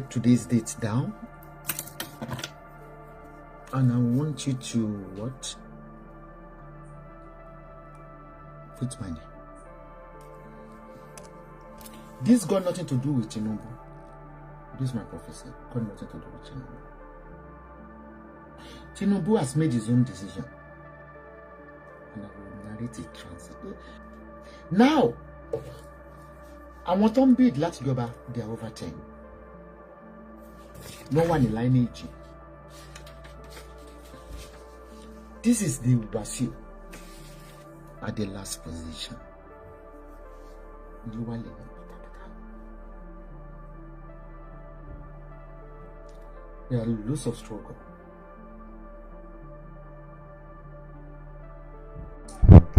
Today's date down, and I want you to what? Put my name. This got nothing to do with Tinubu. This is my prophecy. Got nothing to do with Tinubu. Tinubu has made his own decision, and I will narrate it transit. Now, àwọn tó ń bid láti jọba, they are over 10. No one in lineage. This is the Wasiu at the last position. Ló wà lẹ́yìn pátápátá. There are lots of struggle.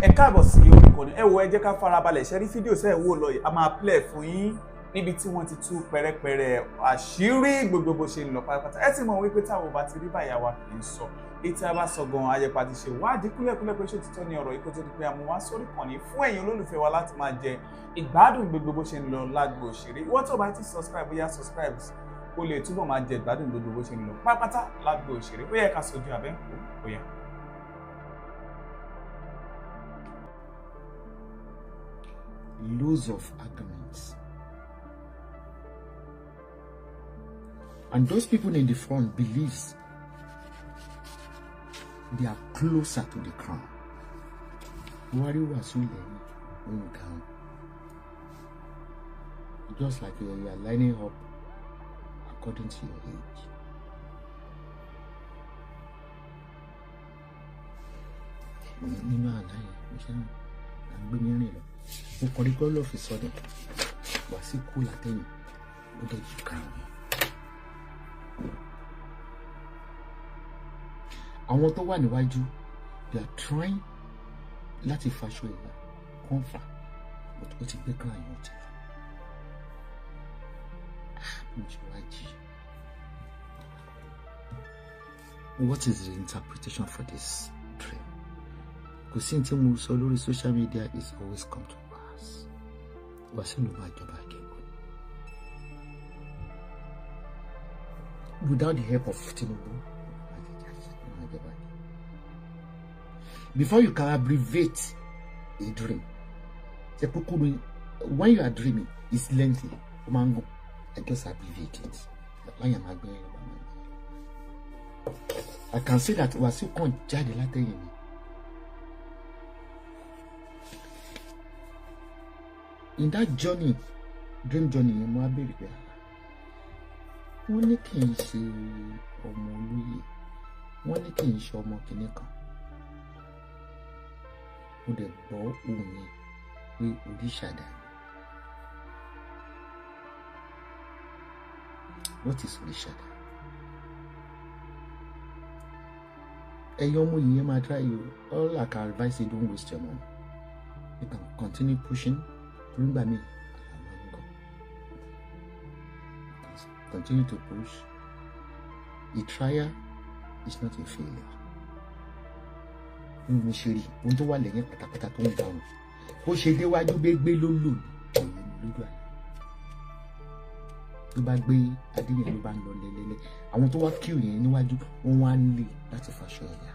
Ẹ káàbọ̀ sí orí ìkànnì. Ẹ wo, ẹ jẹ́ ká farabalẹ̀ ṣe rí fídíò sẹ́ẹ̀ wò lọ yìí. A máa play fún yín níbi tí wọ́n ti tú pẹ̀rẹ̀pẹ̀rẹ̀ àṣírí gbogbo bó ṣe ń lọ pátápátá. Ẹ ti mọ̀ wípé táwọn bá ti rí báyà wa kì í sọ èyí tí a bá sọ gan ayẹpa ti ṣe wádìí kúlẹ̀kúlẹ̀ pé ṣé òtítọ́ ni ọ̀rọ̀ yìí kó tó di pé a mú wá sórí ìkànnì fún ẹ̀yin olólùfẹ́ wa láti máa jẹ ìgbádùn gbogbo bó ṣe ń lọ lágbo òṣèré. Ìwọ́n tó bá ti subscribe, bóyá subscribe kó lè túbọ̀ máa jẹ ìgbádùn gbogbo bó ṣe ń lọ pátápátá lágbo òṣèré. Ó yẹ ká sojú abẹ́ ń kó bóyá. Loads of arguments. And those people in the front believes they are closer to the crown. Buhari Wasiu lẹ́yìn òun gan. Just like you are lining up according to your age. Nínú àlá yẹn, mo ṣe ń gbé mi rìn lọ. Mo kàn rí all of a sudden, Wasiu kú látẹ̀yìn, ó dẹ̀ jù crown yẹn. Àwọn tó wà níwájú, they are trying láti faṣọ ìlà kàn fà, but ó ti gbé crown yẹn, ó ti lọ. Mo ṣe wá jí. What is the interpretation for this dream? Kò sí tí mo sọ lórí social media is always come to pass. Wasiu ló máa jọba akẹ́kọ̀ọ́. Without the help of Tinubu, before you can abbreviate a dream, when you are dreaming, it's lengthy. I just abbreviate it. I can say that Wasiu kàn jáde látẹ̀yìn mi. In that journey, dream journey yẹn, mo á béèrè pé wọ́n ní kì í ṣe ọmọ olóyè, wọ́n ní kì í ṣe ọmọ kìnìún kan. Mo dẹ̀ gbọ́ ohùn yẹn pé Oríṣàdá. What is Oríṣàdá? Ẹ̀yin ọmọ yìí yẹn máa try you. All I can advise you, don't waste your money. You can continue pushing. Nígbà míì, àlá máa ń gọ̀. Continue to push. A trial is not a failure. Bí mo ṣe rí ohun tó wà lẹ́yìn pátápátá tó ń ga wọn, bó ṣe déwájú gbégbé ló lò ní lójú àná. Ló bá gbé adé yẹn, ló bá ń lọ lẹ́lẹ́lẹ́. Àwọn tó wá kíù yẹn níwájú, wọ́n wá ń lè láti faṣọ ẹ̀yà.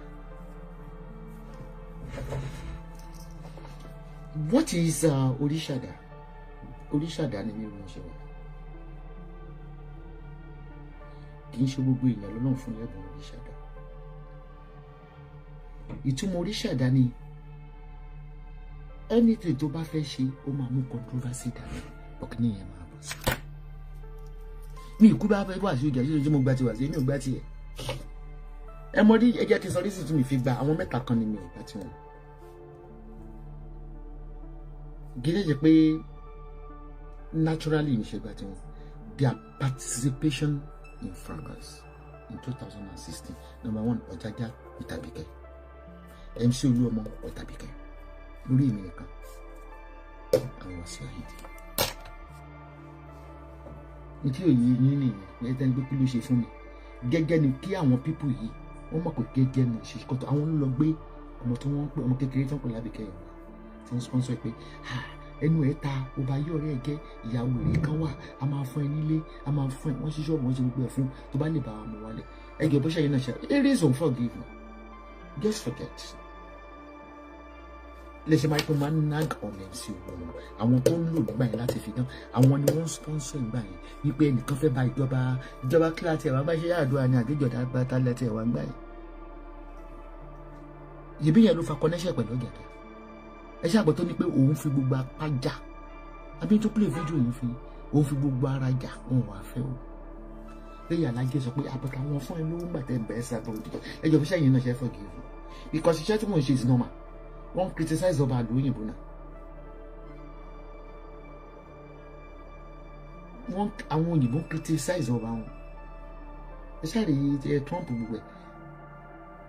What is Oríṣàdá? Oríṣàdá ni mi ò ṣe wà. Kì í ṣe gbogbo èèyàn lọ́nà fún lẹ́bùn Oríṣàdá. Ìtumọ̀ Oríṣàdá ni anything tó bá fẹ́ ṣe, ó máa mú controversy dání, bọ̀kínní yẹn máa bọ̀ sí. Mi ìkú bá fẹ́ wá sí ìjà ṣíṣe tí mo gba ti wà sí, mi ò gbá tiẹ̀. Ẹ mọ rí, ẹ jẹ́ kí n sọ rí sí tí mi fi gba àwọn mẹ́ta kan ni mi ò gbá tiwọn. Kì í ṣe pé naturally mi ṣe gba tiwọn. Their participation in fracas in 2016. Number one, Ọ̀jájá Ìtàbíkẹ́, MC Olúọmọ Ọ̀tàbíkẹ́, lórí èmi nìkan, àwọn Wasiu Ayinde. Ní tí òye yín nìyẹn, ẹ tẹ́ ń gbé kí ló ṣe fún mi. Gẹ́gẹ́ ni kí àwọn pípù yìí wọ́n mọ̀ pé gẹ́gẹ́ ni ṣe kọ́tọ̀. Àwọn ló lọ gbé ọmọ tí wọ́n ń pè ọmọ kékeré tó ń pè lábìkẹ́ yìí tí wọ́n sponsor pé Ẹnu ẹ̀ ta ọba yí ọ̀rẹ́ ẹ̀ jẹ́. Ìyàwó rẹ̀ kan wà, a máa fún ẹ nílé, a máa fún ẹ, wọ́n ṣí ṣọ́ọ̀bù, wọ́n ṣe gbogbo ẹ̀ fún tó bá lè bá wa mú wálẹ̀. Ẹ jẹ́ bó ṣe yẹn náà ṣe, it is unforgiving, just forget. Lè ṣe máa ń pè, máa ń nag on MC Olúọmọ. Àwọn tó ń lò nígbà yẹn láti fi dán, àwọn ni wọ́n ń sponsor nígbà yẹn, wípé ẹnìkan fẹ́ ba ìjọba kíláàsì ẹ̀ wá bá ṣe yàdúrà ní àgbéjọba bá tálẹ̀ tí ẹ̀ wá gbà yẹn. Yìí bí yẹn ló fa connection pẹ̀lú Ọ̀jájá. Ẹ ṣàgbọ́ tó ní pé òun fi gbogbo apá jà, àbí tó play video yìí fi òun fi gbogbo ara jà, òun wà fẹ́ o. Lẹ́yìn alájẹ sọ pé àbọ̀tà wọn fún ẹ lówó gbàtẹ́ bẹ́ẹ̀ sábà òdì. Ẹ jọ fi ṣẹ́yìn náà ṣe forgive, because iṣẹ́ tí mò ń ṣe is normal. Wọ́n criticize ọba àlù òyìnbó náà, wọ́n àwọn òyìnbó criticize ọba wọn. Ẹ ṣáà rí ẹ Trump gbogbo ẹ.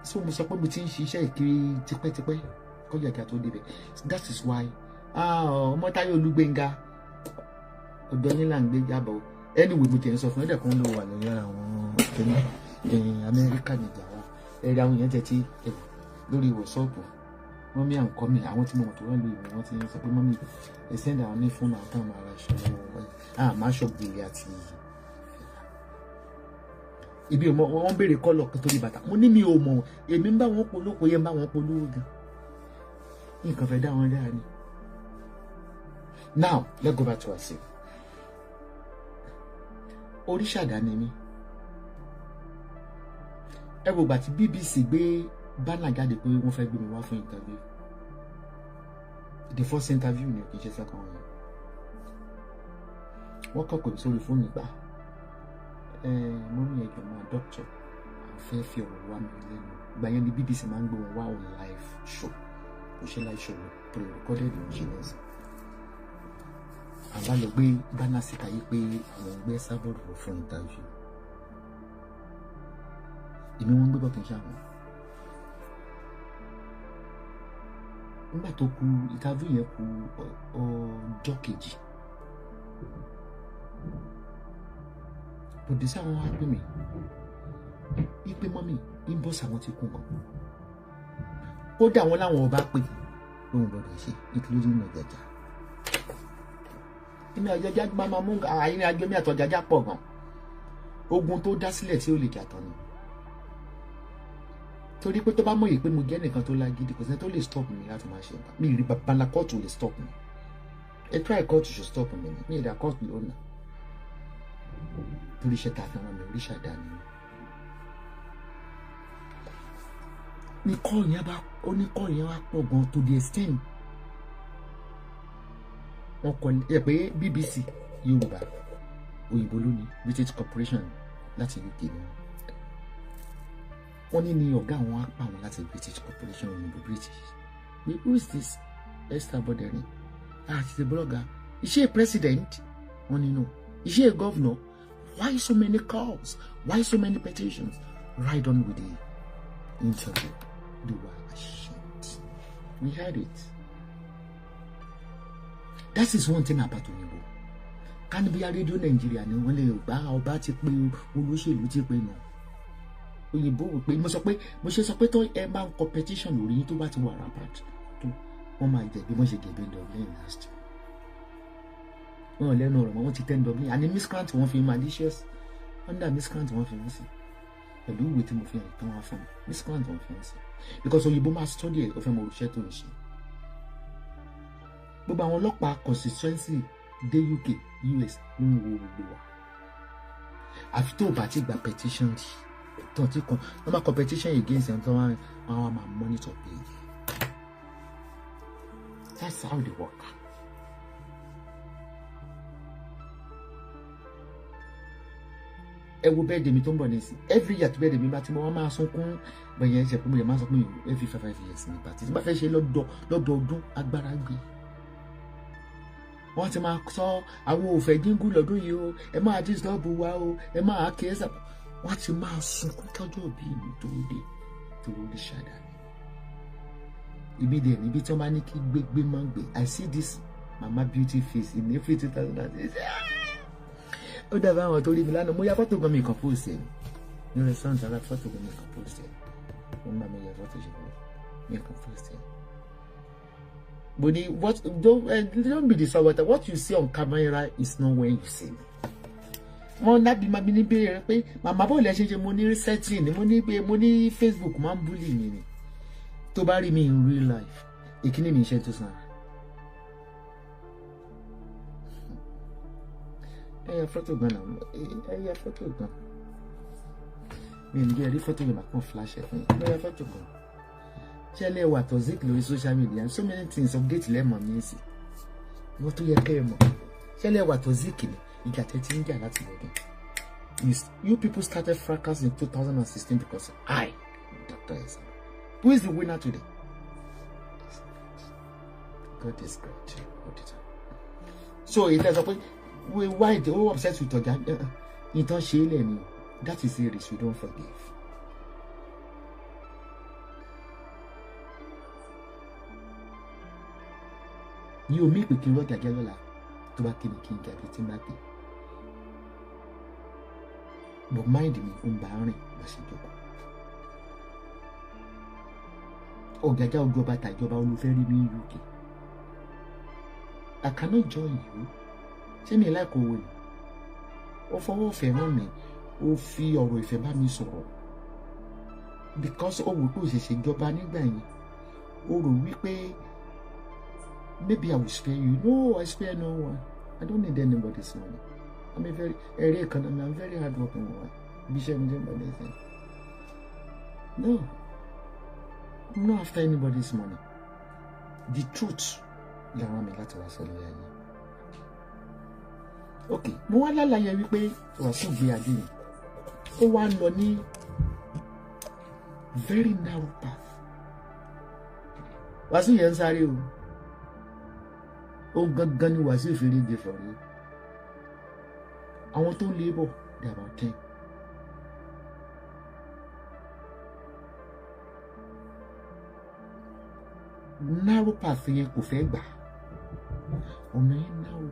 So mo sọ pé mo ti ń ṣiṣẹ́ ìkiri tipẹ́tipẹ́ kọjá kí a tó débẹ̀. That is why Ọmọ́táyọ̀ Olúgbénga, ọ̀dọ́ yín là ń gbé jábọ̀. Anyway, mo tiẹ̀ ń sọ fún ẹ̀dẹ̀ kan ló wà lórí àwọn kìnìún Amẹ́ríkà nìjà wa. Ẹ̀rí àwọn èèyàn jẹ́ tí lórí WhatsApp, mummy à ń kọ́ mi, àwọn tí mo mọ̀ tó wà lórí wọn ti ń sọ pé, "Mummy, ẹ send àwọn ní fóònù àwọn táwọn ará aṣọ àmọ́ aṣọ gbèrè àti ibi ò mọ." Wọ́n béèrè colour kan torí bàtà. Mo ní mi ò mọ̀. Èmi ń bá wọn polówó, kò yẹ ń bá wọn polówó gan, nǹkan fẹ́ dá wọn dáa ni. Now let's go back to Wasiu. Oríṣàdá ni mí. Ẹ wo gbà tí BBC gbé banner jáde pé wọ́n fẹ́ gbé mi wá fún interview, the first interview ni, kì í ṣe second one. Wọ́n kàn pè mí sórí fóònù gbà, "Mummy, ẹjọ́ máa, doctor, àwọn fẹ́ fi ọ̀rọ̀ wá mi lẹ́nu." Ìgbà yẹn ni BBC máa ń gbé wọn wá on live show. Kò ṣe live show, pre-recorded ló ń ṣe lẹ́sìn. Àwa lọ gbé banner síta yìí pé àwọn gbé Esabod lọ fún interview. Èmi wọ́n ń gbé bọ̀, kì í ṣe àwọn. Nígbà tó kù interview yẹn, kù ọjọ́ kejì, producer wọn wá pè mí wípé, "Mummy, inbox àwọn ti kún gan." Kódà wọn láwọn ọba pè lóun gbọdọ̀ ṣe, including Ọ̀jájá. Èmi Ọ̀jájá máa mú àìrìn àjò mi àtọ̀jájá pọ̀ gan. Ogun tó dá sílẹ̀ tí ó lè jà tán ni, torí pé tó bá mọ̀ yìí pé mo jẹ́ nìkan tó lágídí, kò sẹ́ni tó lè stop mi láti máa ṣe nǹkan mi. Rí babalá kóòtù lè stop mi. Ẹ try, kóòtù ṣe stop mi ni mi ìdá kóòtù lónà, torí iṣẹ́ tá a fi ràn mí, oríṣà dání ní call yẹn bá ó ní call yẹn wá pọ̀ gan to the extent wọ́n kọ ẹ pé BBC Yorùbá, òyìnbó lónìí, British Corporation láti UK ni wọ́n ní ọ̀gá àwọn á pa àwọn láti British Corporation, òyìnbó British, pé, "Who is this Esther Aboderin?" "Ah, she's a blogger." "Is she a president?" Wọ́n ní, "No." "Is she a governor? Why so many calls? Why so many petitions?" Right on with the interview. They were ashamed. We heard it. That is one thing about òyìnbó. Ká ní bóyá rédíò Nàìjíríà ni wọ́n lè gbá, ọba ti pé, olóṣèlú ti pé nù. Òyìnbó wò pé mo sọ pé mo ṣe sọ pé tó ẹ máa ń competition lórí yín, tó bá ti wà rampant tó, wọ́n máa jẹ̀bi. Wọ́n ṣe jẹ̀bi Dublin last, wọn ò lẹ́nu ọ̀rọ̀ mọ́. Wọ́n ti tẹ́ Dublin àní miscreant, wọ́n fi malicious under miscreant wọ́n fi wọ́n sí pẹ̀lú ìwé tí mo fi hàn tán wá fún mi. Miscreant wọ́n fi wọ́n sí because òyìnbó máa study ẹ̀, ó fẹ́ mọ òṣìṣẹ́ tó ń ṣe. Gbogbo àwọn ọlọ́pàá constituency dé UK, US ń wo gbogbo wa. Àfi tó o bá ti gba petition tó ti kàn, wọ́n máa competition against them, tó wọ́n wá máa monitor page. That's how they work. Ẹ wo birthday mi tó ń bọ̀ nísìn. Every year tó birthday mi bá ti mọ, wọ́n máa sunkún bẹ̀yẹn ṣe pé mo lè máa sọ pé every 5 5 years ní party tí bá fẹ́ ṣe lọ́dọọdún, agbára gbé. Wọ́n ti máa sọ àwọn òfẹ́ jíngù lọ́dún yìí o, ẹ máa disturb wa o, ẹ máa kí ẹ sábà. Wọ́n ti máa sunkún tọ́jú òbí mi tó dé tó rí ṣàdá ibi dẹ̀ níbi tí wọ́n bá ní kí gbégbé máa ń gbé. I see this mama beauty face in every 2006. Ó dàbí àwọn tó rí mi lánàá. Mo ya fọ́tò gan, mi kàn post ẹ̀ ní restaurant ara. Fọ́tò gan, mi kàn post ẹ̀. Mo ń bá mi ya fọ́tò ṣe fún mi, kàn post ẹ̀. Mo ní what, don't be disappointed. What you see on camera is not when you see me. Wọ́n lábí máa bí ní béèrè pé màmá bọ́ọ̀lù ẹ ṣe ṣe. Mo ní setting, mo ní pé mo ní Facebook máa ń bully mi ni. Tó bá rí mi in real life, ìkíní mi iṣẹ́ tó sanra. Ẹ yà fọ́tò gan náà, ẹ yà fọ́tò gan. Mi ò ní jẹ́ rí fọ́tò yẹn, màá kàn flash ẹ̀ fún yín. Ẹ yà fọ́tò gan. Ṣẹlẹ̀ wà toxic lórí social media, so many things update lẹ́mọ̀ mi sí wọ́n tó yẹ kẹ́ ẹ mọ̀. Ṣẹlẹ̀ wà toxic ni ìjà tẹ́ ti ń jà láti lọ́dún. You people started fracas in 2016 because I, Dr. Esabod. Who is the winner today? God is great all the time. So it is a point why they all upset with Ọjà ìtàn ṣe é lẹ̀ ni. That is it, you don't forgive. Ní omi ìpè kí n rọ́jà jẹ́ lọ́la, tó bá kí ni kí n gàdí tí n bá pè, but mind mi ò ń bá rìn bá ṣe jókòó. Ọ̀gájá ojú ọba tàjọba olùfẹ́ rí mi ní UK. I cannot join you. Ṣé mi láìkó owó ni? Ó fọwọ́ ìfẹ́ rán mi, ó fi ọ̀rọ̀ ìfẹ́ bá mi sọ̀rọ̀ because ó wò pé òṣèṣe ìjọba nígbà yẹn, ó rò wípé maybe I will spare you. No, I spare no one. I don't need anybody's money. I'm a very area economy. I'm very hardworking woman. Bishop anything. No, I'm not after anybody's money. The truth làwọn mi láti wá sọ lórí ayé. Ok, mo wá lálàyé wípé Wàsíù gbé adé yẹn, ó wá ń lọ ní very narrow path. Wàsíù yẹn ń sáré o. Ó gangan ni Wàsíù fi rí gé fọ̀rí. Àwọn tó ń lé bọ̀, they about 10. Narrow path yẹn kò fẹ́ gbà, ọ̀nà yẹn narrow.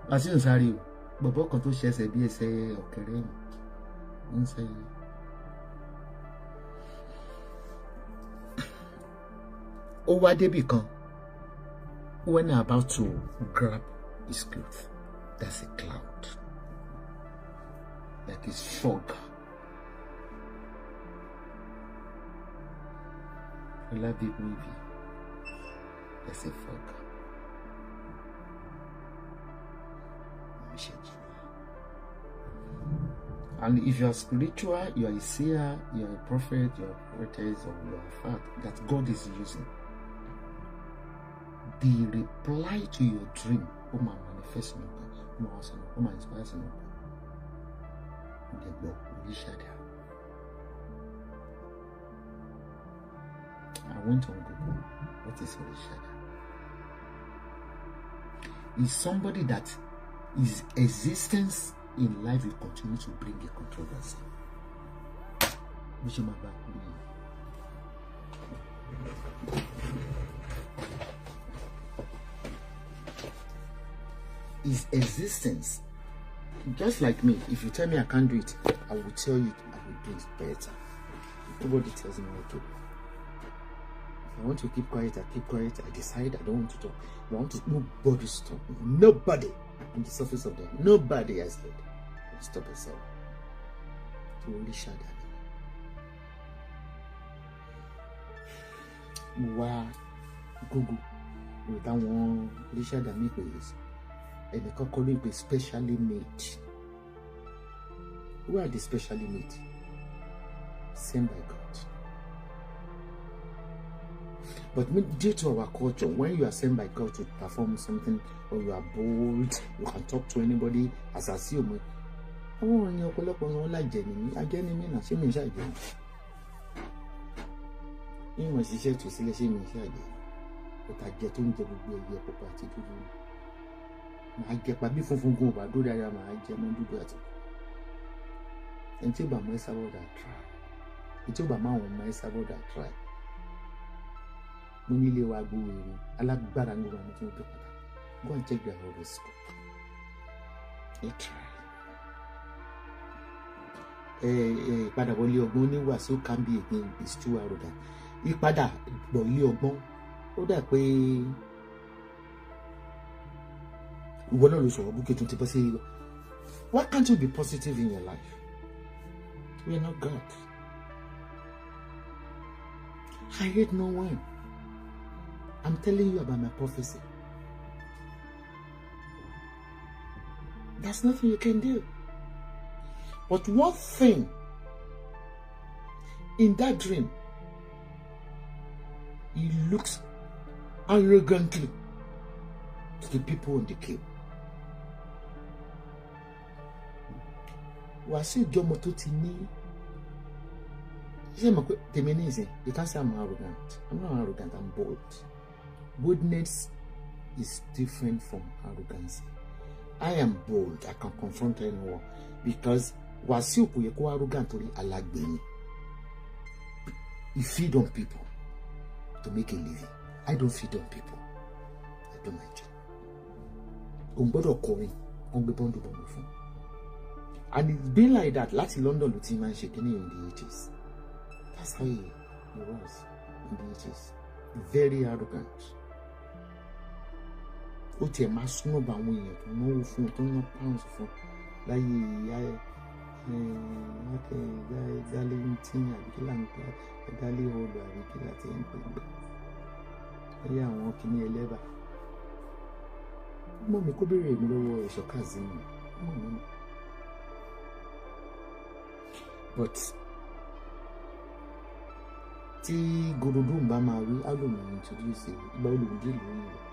Wàsíù ń sáré o. Bọ̀bọ̀ kan tó ṣẹ̀ṣẹ̀ bí ẹsẹ̀ ọ̀kẹ́rẹ́ yìí ń sẹ́yìn. Ó wá débì kan, when about to grab his cloth, there's a cloud, like it's fog. Love movie. There's a fog. Message. And if you are spiritual, you are a seer, you are a prophet, you are a prophetess, or you are a fact that God is using, the reply to your dream ó máa manifest ní ọkàn, ó máa wá sínú, ó máa inspire sínú ọkàn. Ó dẹ̀ gbọ́ oríṣàdá. I went on Google. What is Orishada? Is somebody that his existence in life will continue to bring a controversy. Bó ṣe máa bá kú nìyẹn. His existence, just like me, if you tell me I can't do it, I will tell you I will do it better. Nobody tells me what to do. If I want to keep quiet, I keep quiet. I decide I don't want to talk. If I want to, nobody stop me. Nobody on the surface of the earth. Nobody has said stop yourself. To only shut that. Mo wá Google with àwọn Richard mi pè ẹnìkan kọ́ ló pè specially made. Who are the specially made? Sent by God. But due to our culture, when you are sent by God to perform something, or you are bold, you can talk to anybody, as I see you. Àwọn èèyàn ọ̀pọ̀lọpọ̀ wọn lájẹ ní mí, ajẹ́ ní mí náà, ṣé mi ń ṣàjẹ́ ní? Ìwọ̀n ṣiṣẹ́ tó sílẹ̀, ṣé mi ń ṣàjẹ́? Ọ̀tà jẹ tó ń jẹ gbogbo ẹyẹ pupa àti dúdú. Màá jẹ pa bí funfun gun ọ̀bà dórí ara, màá jẹ mọ́ dúdú àti. Ẹni tí ó bá mọ Esabod try. Ẹni tí ó bá mọ àwọn ọmọ Esabod try. Mo ní ilé wa gbówó èrè alágbára ní gbogbo àwọn tí wọ́n bí pátá. Go and check their horoscope. Ẹ try. Ẹ ẹ ìpadàbọ̀ ilé ọgbọ́n ní Wàsíù can be again is too arrogant. Ìpadà bọ̀ ilé ọgbọ́n ó dà pé ìwọ náà ló sọ̀rọ̀ Bukky tún ti bọ́ sí. Why can't you be positive in your life? We are not God. I hate no one. I'm telling you about my prophecy. There's nothing you can do. But one thing, in that dream, he looks arrogantly to the people in the queue. Wàsíù jọmọ tó ti ní ṣé mo pé tèmi ní ìsìn, you can't say I'm arrogant. I'm not arrogant, I'm bold. Boldness is different from arrogance. I am bold. I can confront anyone because Wàsíù kò yẹ kó arrogant torí alágbe ni. He feed on people to make a living. I don't feed on people. I do my job. Òun gbọ́dọ̀ kọrin, wọ́n gbé bọ́ńdù bọ́ńdù fún. And it's been like that láti London ló ti máa ń ṣe kíní in the 80s. That's how he was in the 80s. Very arrogant. Ó tiẹ̀ máa snob àwọn èèyàn tó náwó fún un, tó ná pounds fún un láyé ìyá ẹ̀ Darlington àbí kí là ń pè é, Dálé Hall àbí kí là ti ń pè é láyé àwọn kìíní ẹlẹ́bà. Ọmọ mi kó béèrè mi lọ́wọ́ ẹ̀ṣọ́ Kazeem ọmọ mi mọ̀. But tí Gorodoom bá máa wí, á lòun introduce ìgbà olùdí lóyún rẹ̀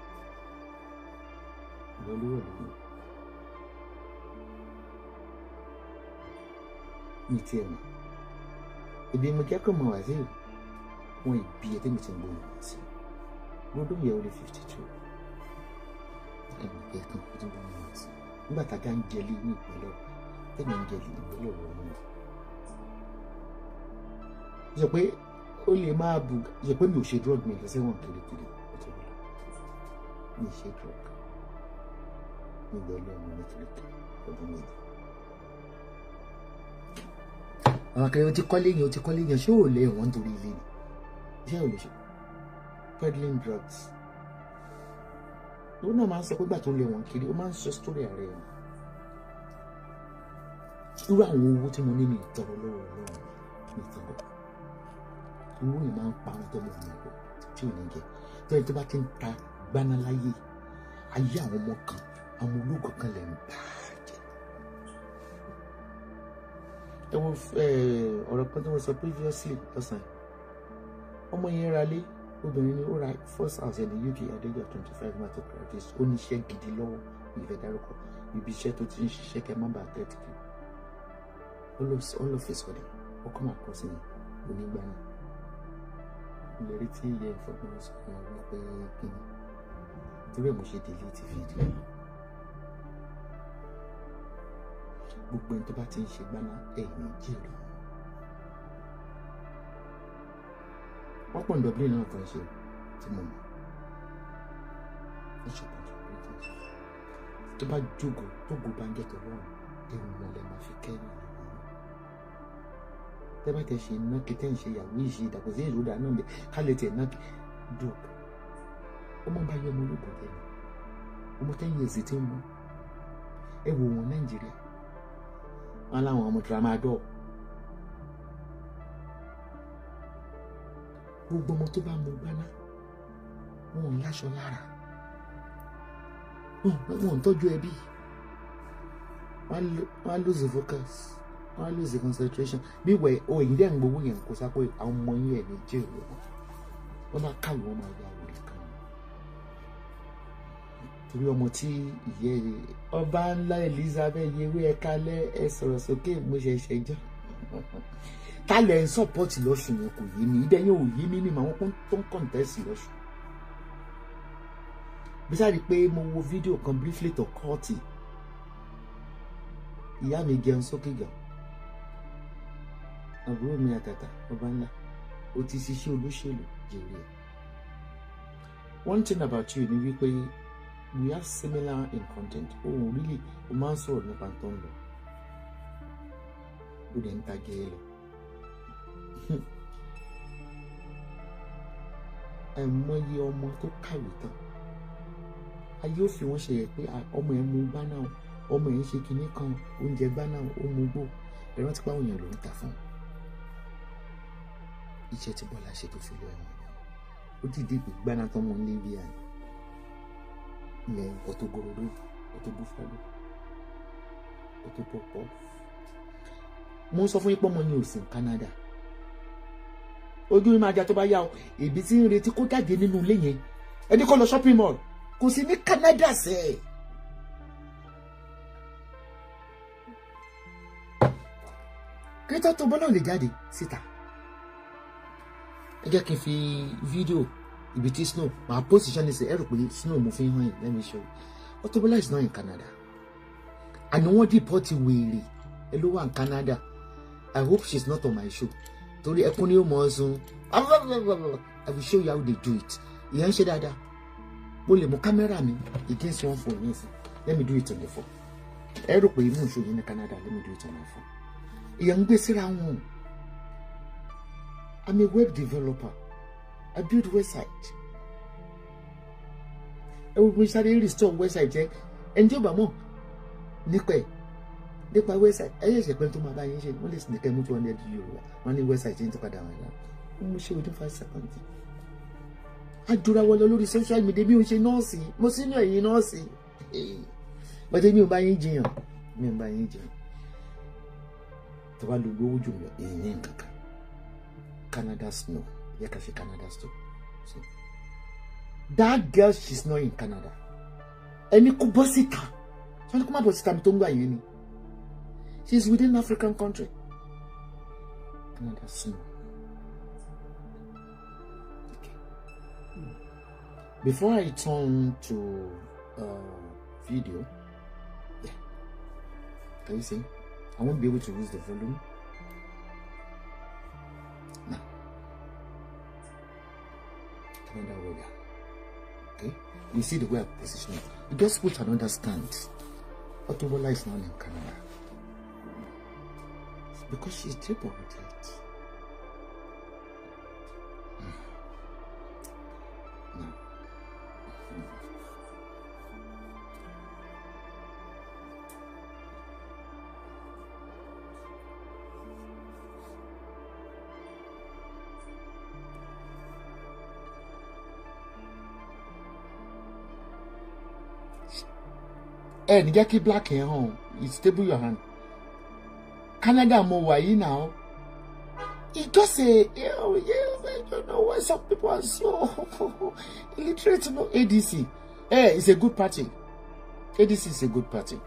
ìgbà olówó lóyún mi tiẹ̀ mọ̀. Ibi mo jẹ́ kó mọ̀ wá sí wọn ìbí ẹ tẹ́mi ti ń gbóhùn wá sí. Gorodoom yẹ only 52. Ẹ̀mí pé kí n kó tó gbóhùn wá sí. Nígbà tá a já ń jẹlé ní ìpínlẹ̀ tẹ́mi ń jẹlé ìpínlẹ̀ ọ̀rọ̀ náà. Sọ pé ó lè máa bù sọ pé mi ò ṣe drug mi lọ sẹ́wọ̀n kirikiri ọ̀tọ̀ lọ. Mi ṣe drug. Mi gbọ́ lọ́wọ́ mi kirikiri ọdún méje. Àwọn akẹ́rẹ́ o ti kọ́lé yẹn, o ti kọ́lé yẹn, ṣé ò lè wọ́n torí ilé ni? Ṣé ò lè ṣe? Peddling drugs. Òun náà máa ń sọ pé gbà tó lè wọ̀n kiri, ó máa ń sọ story ààrẹ ẹ̀. Irú àwọn owó tí mo ní mi ìtọrọ lọ́wọ́ Ọlọ́run mi ìtọrọ. Owó yìí máa ń pa àwọn tọmọ mi pọ̀ tí ò ní jẹ. Tẹ́lẹ̀ tó bá ti ń ta gbaná láyé, ayé àwọn ọmọ kan, àwọn ológun kan lè ń bàjẹ́. Ẹ wo ọ̀rọ̀ kan tí mo sọ previously lọ́sàn-án. Ọmọ yẹn ra lé, obìnrin ni ó ra first house in the UK at the age of 25 nígbà tó graduate. Ó ní iṣẹ́ gidi lọ́wọ́, ìfẹ́ dárúkọ. Ibi iṣẹ́ tó ti ń ṣiṣẹ́ kẹ́ má bàa tẹ́tí kí. All of a sudden, ó come across ní onígbà náà. Ìlérí tí ìyá ìfọ̀gbọ́n sọ fún mi wípé kíni. Torí ẹ̀ mo ṣe delete fídíò yìí. Gbogbo ẹni tó bá ti ń ṣe gbaná ẹ̀ ní jèrè. Wọ́n pọ̀ ní Dublin náà tó ń ṣe tí mo mọ̀. Wọ́n ṣe pọ̀ ní Dublin tó ń ṣe. Tó bá jógo, tógo bá ń jẹ́ tọlọ́run, ewu wọn lẹ máa fi kẹ́yìn. Tẹ́ bá tẹ ṣe iná kí tẹ́ ń ṣe ìyàwó ìṣe ìdàpọ̀ sí ìlú dáná bẹ́ẹ̀ ká lè tẹ̀ náà drop. Ọmọ bá yọ ọmọ ológun tẹ́lẹ̀. Ọmọ 10 years tí ń mú. Ẹ wò wọ́n Nàìjíríà. Wọ́n láwọn ọmọ tramadol. Gbogbo ọmọ tó bá mu gbaná, wọn ò láṣọ lára. Wọn ò ń tọ́jú ẹbí. Wọ́n á lose focus. Wọ́n á lose concentration. Bí ìwẹ̀ o èyí dẹ̀ ń gbowó yẹn kó sápò àwọn ọmọ yín ẹ̀ ní jèrè wọn. Wọ́n máa kàwé, wọ́n máa ya wòlé kan. Torí ọmọ tí ìyẹ́ ọba ńlá Elizabeth yewé ẹ̀ka lẹ́ ẹ sọ̀rọ̀ sókè mo ṣẹ̀ṣẹ̀ jọ́. Tálẹ̀ ń sọ̀pọ̀tì lọ́sùn yẹn kò yé mi, ibẹ̀ yẹn ò yé mi ní màwọn tó ń kọ̀ǹtẹ́sì lọ́sùn. Bí sáà rí i pé mo wo fídíò kan briefly tó kọ́ọ̀tì, ìyá mi jẹun sókè gan. Àbúrò mi àtàtà ọba ńlá, ó ti ṣiṣẹ́ olóṣèlú jèrè ẹ̀. One thing about you ni wípé we are similar in content. Oh really, o máa ń sọ̀rọ̀ nípa tó ń lọ. Ó dẹ̀ ń ta gẹ́ẹ́ lọ. Àìmọye ọmọ tó kàwé tán, ayé ò fi wọ́n ṣe yẹ pé ọmọ ẹ̀ mú gbáná o, ọmọ ẹ̀ ń ṣe kinní kan, oúnjẹ gbáná o, ó mú gbó. Ẹ rántí pé àwọn èèyàn ló ń ta fún un. Iṣẹ́ tí Bọ́lá ṣe tó fi lọ ẹ̀wọ̀n ni ó dìde pé gbáná tó mú ní Libya ìyẹn Auto Gorodo, Auto Buffalo, Auto Pọ̀pọ̀. Mo ń sọ fún yín pé ọmọ yẹn ò sí ní Canada. Ojú mi máa jà tó bá yá o. Èbí tí ń retí kó jáde nínú ilé yẹn, ẹni kó lọ shopping mall, kò sí ní Canada sẹ́ẹ̀. Kí tó Bọ́lá ò lè jáde síta. Ẹ jẹ́ kí n fi fídíò ibi tí snow máa position ní sè é rò pé snow mo fi ń hàn yín. Let me show you. Auto Bola is not in Canada. Àná wọ́n deport wèrè ẹ ló wà ní Canada. I hope she is not on my show, torí ẹkún ni ó mọ̀ ọ́ sun. I will show you how they do it. Ìyẹn ń ṣe dáadáa. Mo lè mú kámẹ́rà mi against one phone ní ìsìn. Let me do it on the phone. Ẹ rò pé imú ìṣòro ní Canada. Let me do it on my phone. Ìyẹn ń gbé síra wọn. I'm a web developer. I build website. Ẹ wo mi sáré restore website jẹ. Ẹni tí ó bá mọ̀ nípa ẹ̀, nípa website, ẹ yẹ ṣẹ̀pẹ́ tó máa bá yín ṣe, wọ́n lè sì ní kẹ́ mú €200. Wọ́n ní website yín tó padà wọ̀nyí náà. Mo ṣe within 5 seconds. Àdúrà wọlé lórí social media. Mi ò ṣe nọ́ọ̀sì, mo sínú ẹ̀yìn nọ́ọ̀sì. Bọ́dé mi ò bá yín jiyàn, mi ò bá yín jiyàn. Tó bá lo gbówó jù lọ, èyí ní nǹkan kan. Canada snow, yẹ ká ṣe Canada snow. So that girl, she's not in Canada. Ẹni kó bọ́ síta, sọ́ni kó má bọ́ síta mi tó ń gbà yẹn ni. She's within African country. Canada snow. Okay. Before I turn to video, yeah, can you see? I won't be able to use the volume. Now, Canada weather. Okay, you see the way I position it. You just put another stand. Auto Bola is not in Canada. It's because she's deported. Now, ẹ ní jẹ́ kí black yẹn hàn. You stable your hand. Canada mo wà yìí now. It just a, yeah, I don't know why some people are so illiterate. No, ADC, it's a good party. ADC is a good party.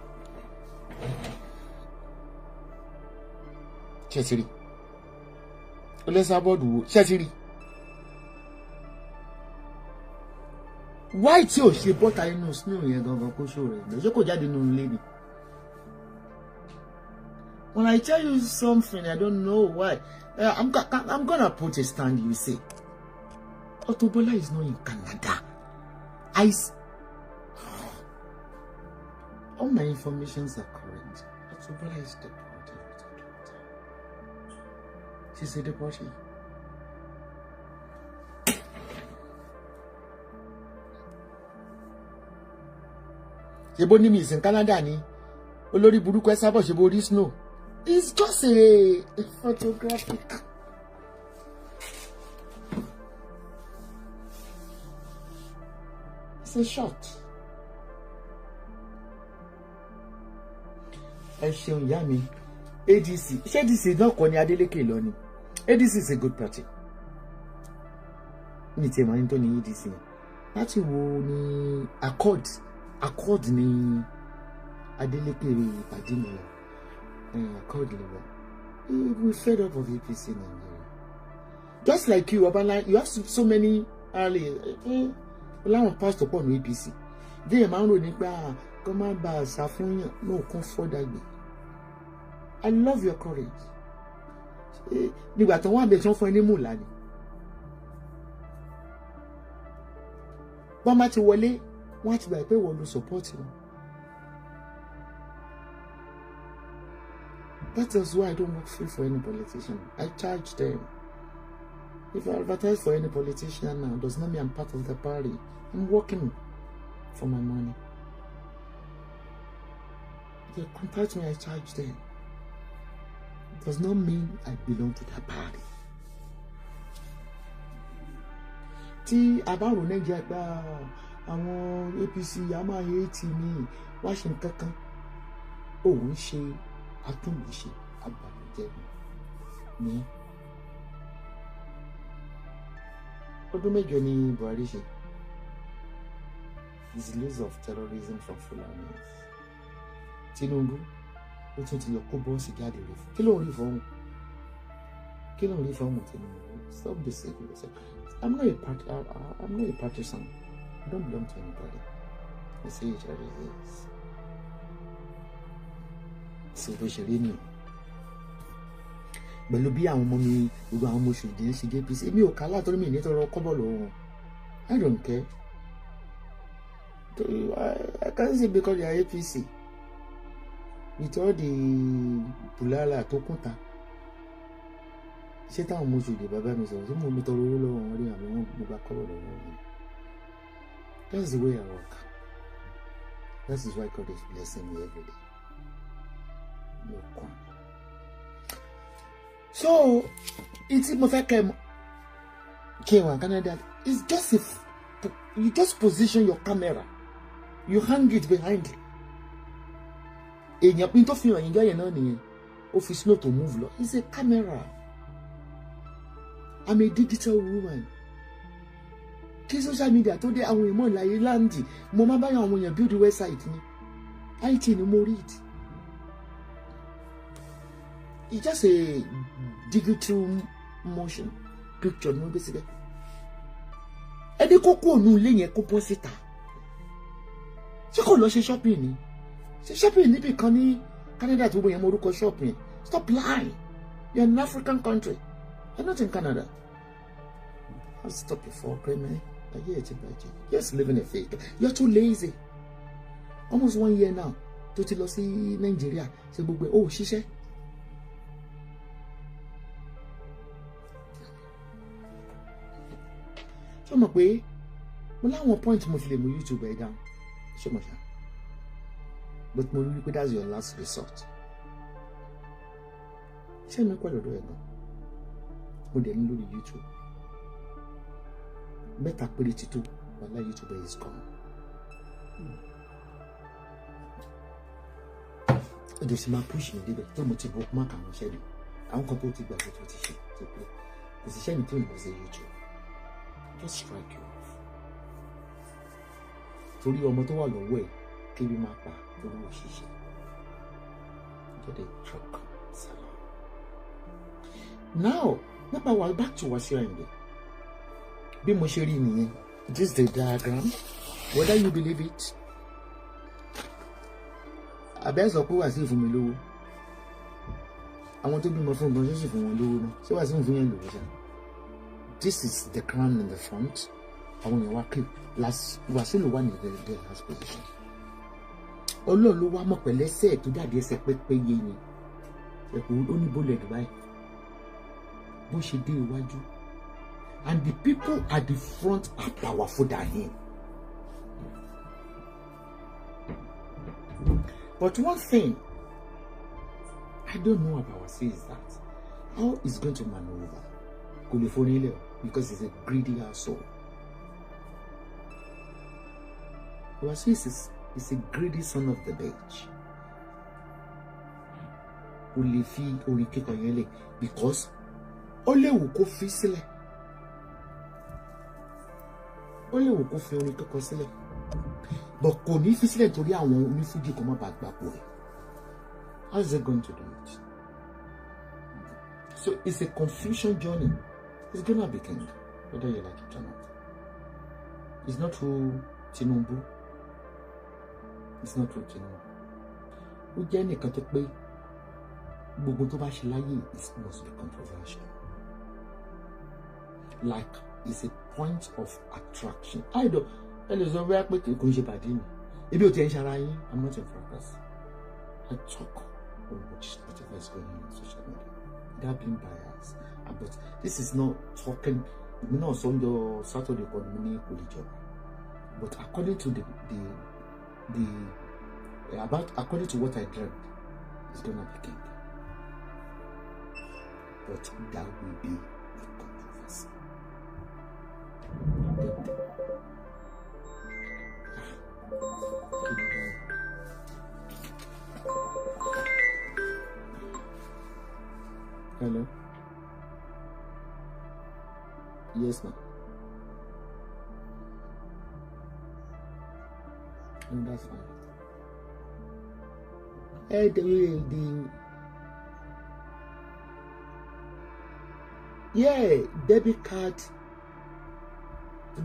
Ṣé ti rí olẹ́sàbọ̀dù wo? Ṣé ti rí why tí ò ṣe bọ́ta inú snow yẹn gangan kó ṣó rẹ̀ lọ́jọ́ kò jáde nínú ilé ni? When I tell you something, I don't know why. I'm gonna put a stand, you see. Auto Bola is not in Canada. All my informations are correct. Auto Bola is deported with her daughter. She's a deportee. Ṣe bó ní mi ìsìn Canada ni? Olórí burúkú ẹ sábọ̀ ṣe bó rí snow. It's just a photographic. It's a shot. Ẹ ṣeun ìyá mi. ADC, ṣé ADC náà kọ́ ni Adeleke lọ ni? ADC is a good party. Ní tiẹ̀ máa ń tó ní ADC yẹn láti wo ni Accord. Accord ni Adeleke ìpàdé mi lọ. Accord ni wọ. We fed up of APC Nigeria. Just like you, Ọbalá, you have so many early láwọn pastor pọ̀ ní APC. Díẹ̀ máa ń rò nípa kó má ba àṣà fún yàn náà kún fọ́dàgbé. I love your courage. Nígbà tó wọ́n àbẹ̀ tí wọ́n fún ẹ ní mùlá ni. Bọ́n bá ti wọlé, wọ́n á ti gbà pé wọ́n lo support wọn. That is why I don't work free for any politician. I charge them. If I advertise for any politician now, does not mean I'm part of the party. I'm working for my money. If they contact me, I charge them. It does not mean I belong to that party. Tí a bá rò Nàìjíríà pé àwọn APC a máa hate mi wá ṣe nǹkan kan, òun ṣe atúnlùṣe àbàlùjẹ ní. Ọdún mẹ́jọ ni Buhari ṣe. His lose of terrorism from Fulanis. Tinubu ó tún ti lọ kó bọ́ọ̀sì jáde rẹ̀ fún. Kí ló ń rí fọ́ọ̀mù? Kí ló ń rí fọ́ọ̀mù Tinubu? Stop deceiving yourself. I'm not a party. I'm not a partisan. I don't belong to anybody. You see it as it is. Ṣé bó ṣe rí nìyẹn? Pẹ̀lú bí àwọn ọmọ mi, gbogbo àwọn ọmọ oṣù ìdíyẹn ṣe jẹ́ APC, èmi ò ká látọ́rí mi nítorí kọ́bọ̀ lọ́wọ́ wọn. I don't care. I can't say because they are APC. With all the bulala tó kún ta. Ṣé táwọn ọmọ oṣù ìdè bàbá mi sọ̀rọ̀, ṣé mo mi tọrọ owó lọ́wọ́ wọn rí àbí wọ́n mo gba kọ́bọ̀ lọ́wọ́ wọn? That's the way I work. That is why God is blessing me every day. No con. So, it's mo fẹ́ kẹ́ kí wà Canada. It's just if you just position your camera, you hang it behind. Èèyàn pín tó fi hàn yín jọ́ yẹn náà nìyẹn. Ó fi slow to move lọ. It's a camera. I'm a digital woman. Kí social media tó dé, àwọn èèyàn láyé láǹdì, mo máa bá àwọn èèyàn build website ni. IT ni mo read. It's just a digital motion picture ni wọ́n gbé síbẹ̀. Ẹni kó kó ònú ilé yẹn kó bọ́ síta. Ṣé kò lọ ṣe shopping ni? Ṣe shopping níbì kan ní Canada tó gbé yẹn mọ orúkọ shopping yẹn? Stop lying. You're in an African country. You're not in Canada. I'll stop you for man. Ayé ẹ̀ ti bàjẹ́. Just living a fake. You're too lazy. Almost 1 year now tó ti lọ sí Nàìjíríà ṣe gbogbo ẹ̀ ó ṣiṣẹ́. Ṣé o mọ̀ pé mo láwọn point mo fi lè mú YouTube ẹ̀ down? Ṣé o mọ̀ ṣá? But mo rí pé that's your last resort. Ṣé mi pẹ̀lú ọ̀dọ̀ ẹ̀ gan? Mo dẹ̀ ní lórí YouTube. Mẹ́ta péré ti tó, wàhálà YouTube is gone. Ẹjọ́ sì máa push mi débẹ̀ tó mo ti bookmark àwọn iṣẹ́ mi. Àwọn kan tó ti gbàgbé tó ti ṣe tó pé kò sí iṣẹ́ mi tó ń lọ sí YouTube. Just strike you off. Torí ọmọ tó wà lọ́wọ́ ẹ̀ kébí máa pa torí òṣìṣẹ́. Get a truck salon. Now, nípa wa back to Wasiu Ayinde. Bí mo ṣe rí nìyẹn, this is the diagram, whether you believe it. Àbẹ́ sọ pé Wasiu fún mi lówó. Àwọn tó bímọ fún gan ṣe sì fún wọn lówó náà. Ṣé Wasiu fún yẹn lówó ṣá? This is the crown in the front. Àwọn èèyàn wá kí Wasiu ló wà ní the last position. Ọlọ́run ló wá mọ̀ pẹ̀lú ẹsẹ̀ tó dàbí ẹsẹ̀ pẹ́pẹ́yẹ yẹn. Ẹ̀kọ́ ó ní bólẹ̀ Dubai. Bó ṣe dé iwájú. And the people at the front are powerful than him. But one thing I don't know about Wasiu is that how he's going to maneuver. Kò lè forí lẹ̀ o, because he's a greedy asshole. Wasiu is a greedy son of the bitch. Kò lè fi orin kíkọ yẹn lẹ̀ because ó léwu kó fi sílẹ̀. Ó léwu kó fi orin kíkọ sílẹ̀. But kò ní fi sílẹ̀ torí àwọn onífújì kan má bàa gbapò ẹ̀. How is he going to do it? So it's a confusion journey. It's gonna be king, whether you like it or not. It's not through Tinubu. It's not through Tinubu. Ó jẹ́ nìkan tó pé gbogbo tó bá ṣe láyé it must be controversial. Like it's a point of attraction. I don't. Ẹ lè sọ wíwá pé kò ń ṣe bàdí mi. Ebi ò tiẹ̀ ń ṣara yín. I'm not in fracas. I talk on whatever is going on social media. Without being biased, but this is not talking. Èmi náà sọ ń jọ Saturday kan ní kò lè jọba, but according to the about according to what I dreamt, it's gonna be king, but there will be a controversy. Hello. Yes, ma'am. No, that's fine. Hey, the yeah, debit card,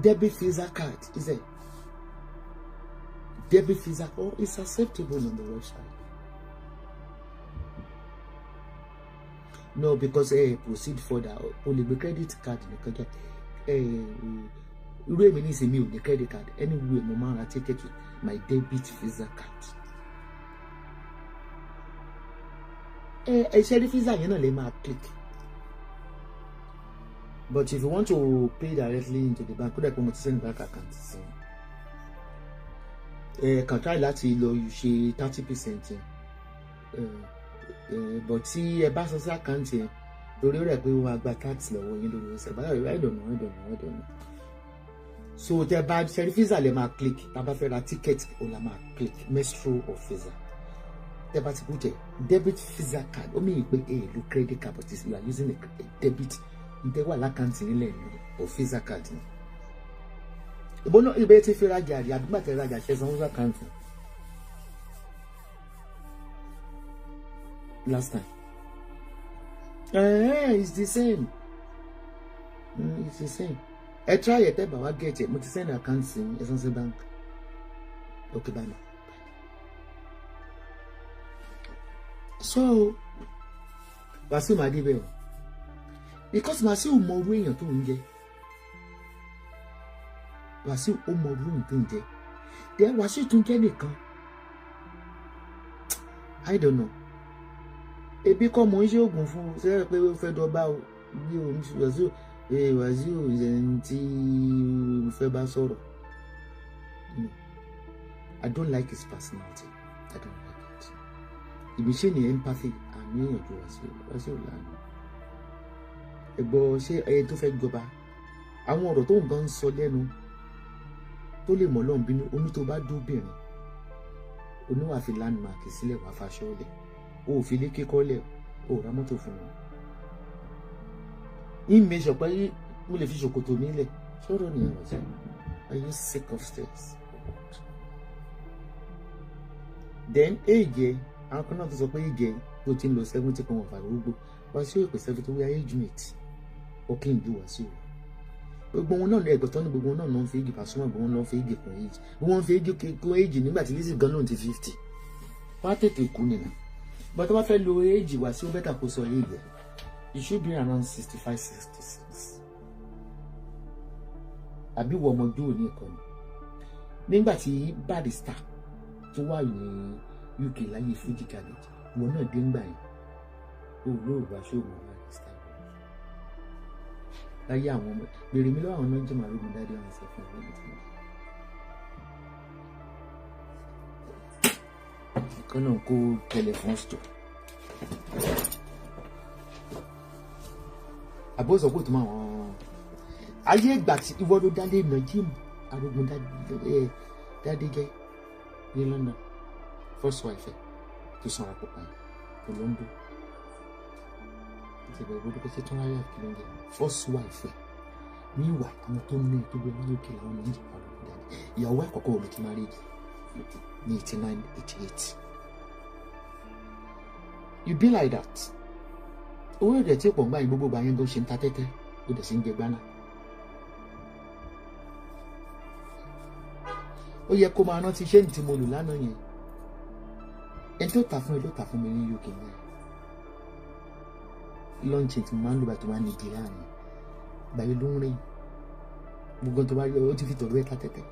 debit Visa card is it? Debit Visa, oh, it's acceptable on the website. No, because proceed further. O lè gbé credit card nìkan jẹ́. Irú èmi nísìnyí mi ò ní credit card. Anyway, mo máa ń ra ticket with my debit Visa card. Ẹ ṣe rí Visa yẹn náà lè máa click. But if you want to pay directly into the bank, kódà pé mo ti send bank account sí. Ẹ kàn try láti lọ ṣe 30% yẹn. But tí ẹ bá sọ sí àkáǹtì yẹn torí ó rẹ̀ pé wọ́n á gba tax lọ́wọ́ yín lórí ọ̀sẹ̀ báyọ̀ I don't know, I don't know, I don't know. So tẹ bá ṣe Visa lè máa click, tá a bá fẹ́ ra ticket ó la máa click Maestro of Visa. Tẹ bá ti kú jẹ debit Visa card, ó mìíràn pé ẹ lo credit card, but you are using a debit ntẹ wà lákàntì nílẹ̀ ní o Visa card ni. Ìbọn náà ibẹ̀ ti fi rajà rí àdúgbò àti rajà ṣe sanwó àkáǹtì last time. It's the same. It's the same. Ẹ try ẹ tẹ́ bá wá get it. Mo ti send account sí Essence Bank. Okay, bye now. So, Wasiu máa débẹ̀ o. Because Wasiu mọ orú èèyàn tó ń jẹ. Wasiu ó mọ orú èèyàn tó ń jẹ. Then Wasiu tún jẹ́ nìkan. I don't know. Ebi kọ́ mo ń ṣe oògùn fún un ṣe é pé ó fẹ́ dọba o bí o Wasiu Wasiu ẹni tí mo fẹ́ bá sọ̀rọ̀. No, I don't like his personality. I don't like it. Ìbíṣẹ́ ni empathy àmì èèyàn ju Wasiu Wasiu lánàá. Ẹ̀gbọ́n ṣé ẹni tó fẹ́ jọba àwọn ọ̀rọ̀ tó nǹkan ń sọ lẹ́nu tó lè mọ̀ lọ́n bínú oní tó bá dóbìnrin oníwà fi landmark sílẹ̀ wàá faṣọ lẹ̀. O ò fi ilé kíkọ́ lẹ̀, o ò ra mọ́tò fún wọn. Ìmẹ̀ sọ pé mo lè fi ṣòkòtò mi lẹ̀ sọ̀rọ̀ nìyẹn wọ̀ sí. Are you sick of stress? Then age àwọn kan náà tó sọ pé age tó ti ń lọ 70 kan wọ̀n fàrúgbó Wasiu ìpè 70 we are age mate ó kí n ju Wasiu lọ. Gbogbo wọn náà ní ẹgbẹ̀tọ́ ní gbogbo wọn náà ń fi age Pasuma, gbogbo wọn náà ń fi age kún age, gbogbo wọn fi age kún age nígbà tí Lizzy gan lóun ti 50 wọ́n á tètè kú nìyẹn. But tó bá fẹ́ lo age Wasiu better kó sọ age ẹ̀. You should be around 65, 66. Àbí wọ ọmọdé òní ẹ̀kọ́ ni. Nígbà tí Barrister tó wà ní UK láyé Fuji Garage, ìwọ náà dé ńgbà yẹn. O lóòrùn aṣọ òun Barrister. Láyé àwọn ọmọ bèrè mi lọ́wọ́ àwọn náà jẹ́ màrúgbìn dáadé àwọn sọ fún ọ̀rẹ́ mi tí mo. Kọ́ náà kó tẹlifóònù stọ̀. Àbọ̀sọ̀ kò tó máa wọ́n. Ayé ìgbà tí ìwọ ló dálé Nàìjíríà arógun dáadé jẹ́ ní London first wife ẹ̀ tó sanra pọ̀pọ̀ yẹn tó ló ń bọ̀. Ti bẹ̀rẹ̀ gbọdọ̀ pé tó ń ráyà kí ló ń jẹ first wife ẹ̀ ní ìwà àwọn tó ní tó gbé ní òkè làwọn Nàìjíríà arógun dáadé. Ìyàwó àkọ́kọ́ òun ti máa rí ní 89, 88. You be like that. Owó ìrẹ̀ tí pọ̀ ń gbà yín gbogbo àyẹn tó ṣe ń ta tẹ́tẹ́ ó dẹ̀ sí ń jẹ gbaná. Ó yẹ kó máa rántí ṣé ní tí mo lò lánàá yẹn. Ẹni tó tà fún ẹ ló tà fún mi ní UK yẹn. Lọ́ǹchì tí mo máa ń lò bá tó máa ń di láàrin. Ìgbà yẹn ló ń rìn. Gbogbo tó bá rí ó ti fi tọ̀dọ̀ ẹ̀ ta tẹ́tẹ́.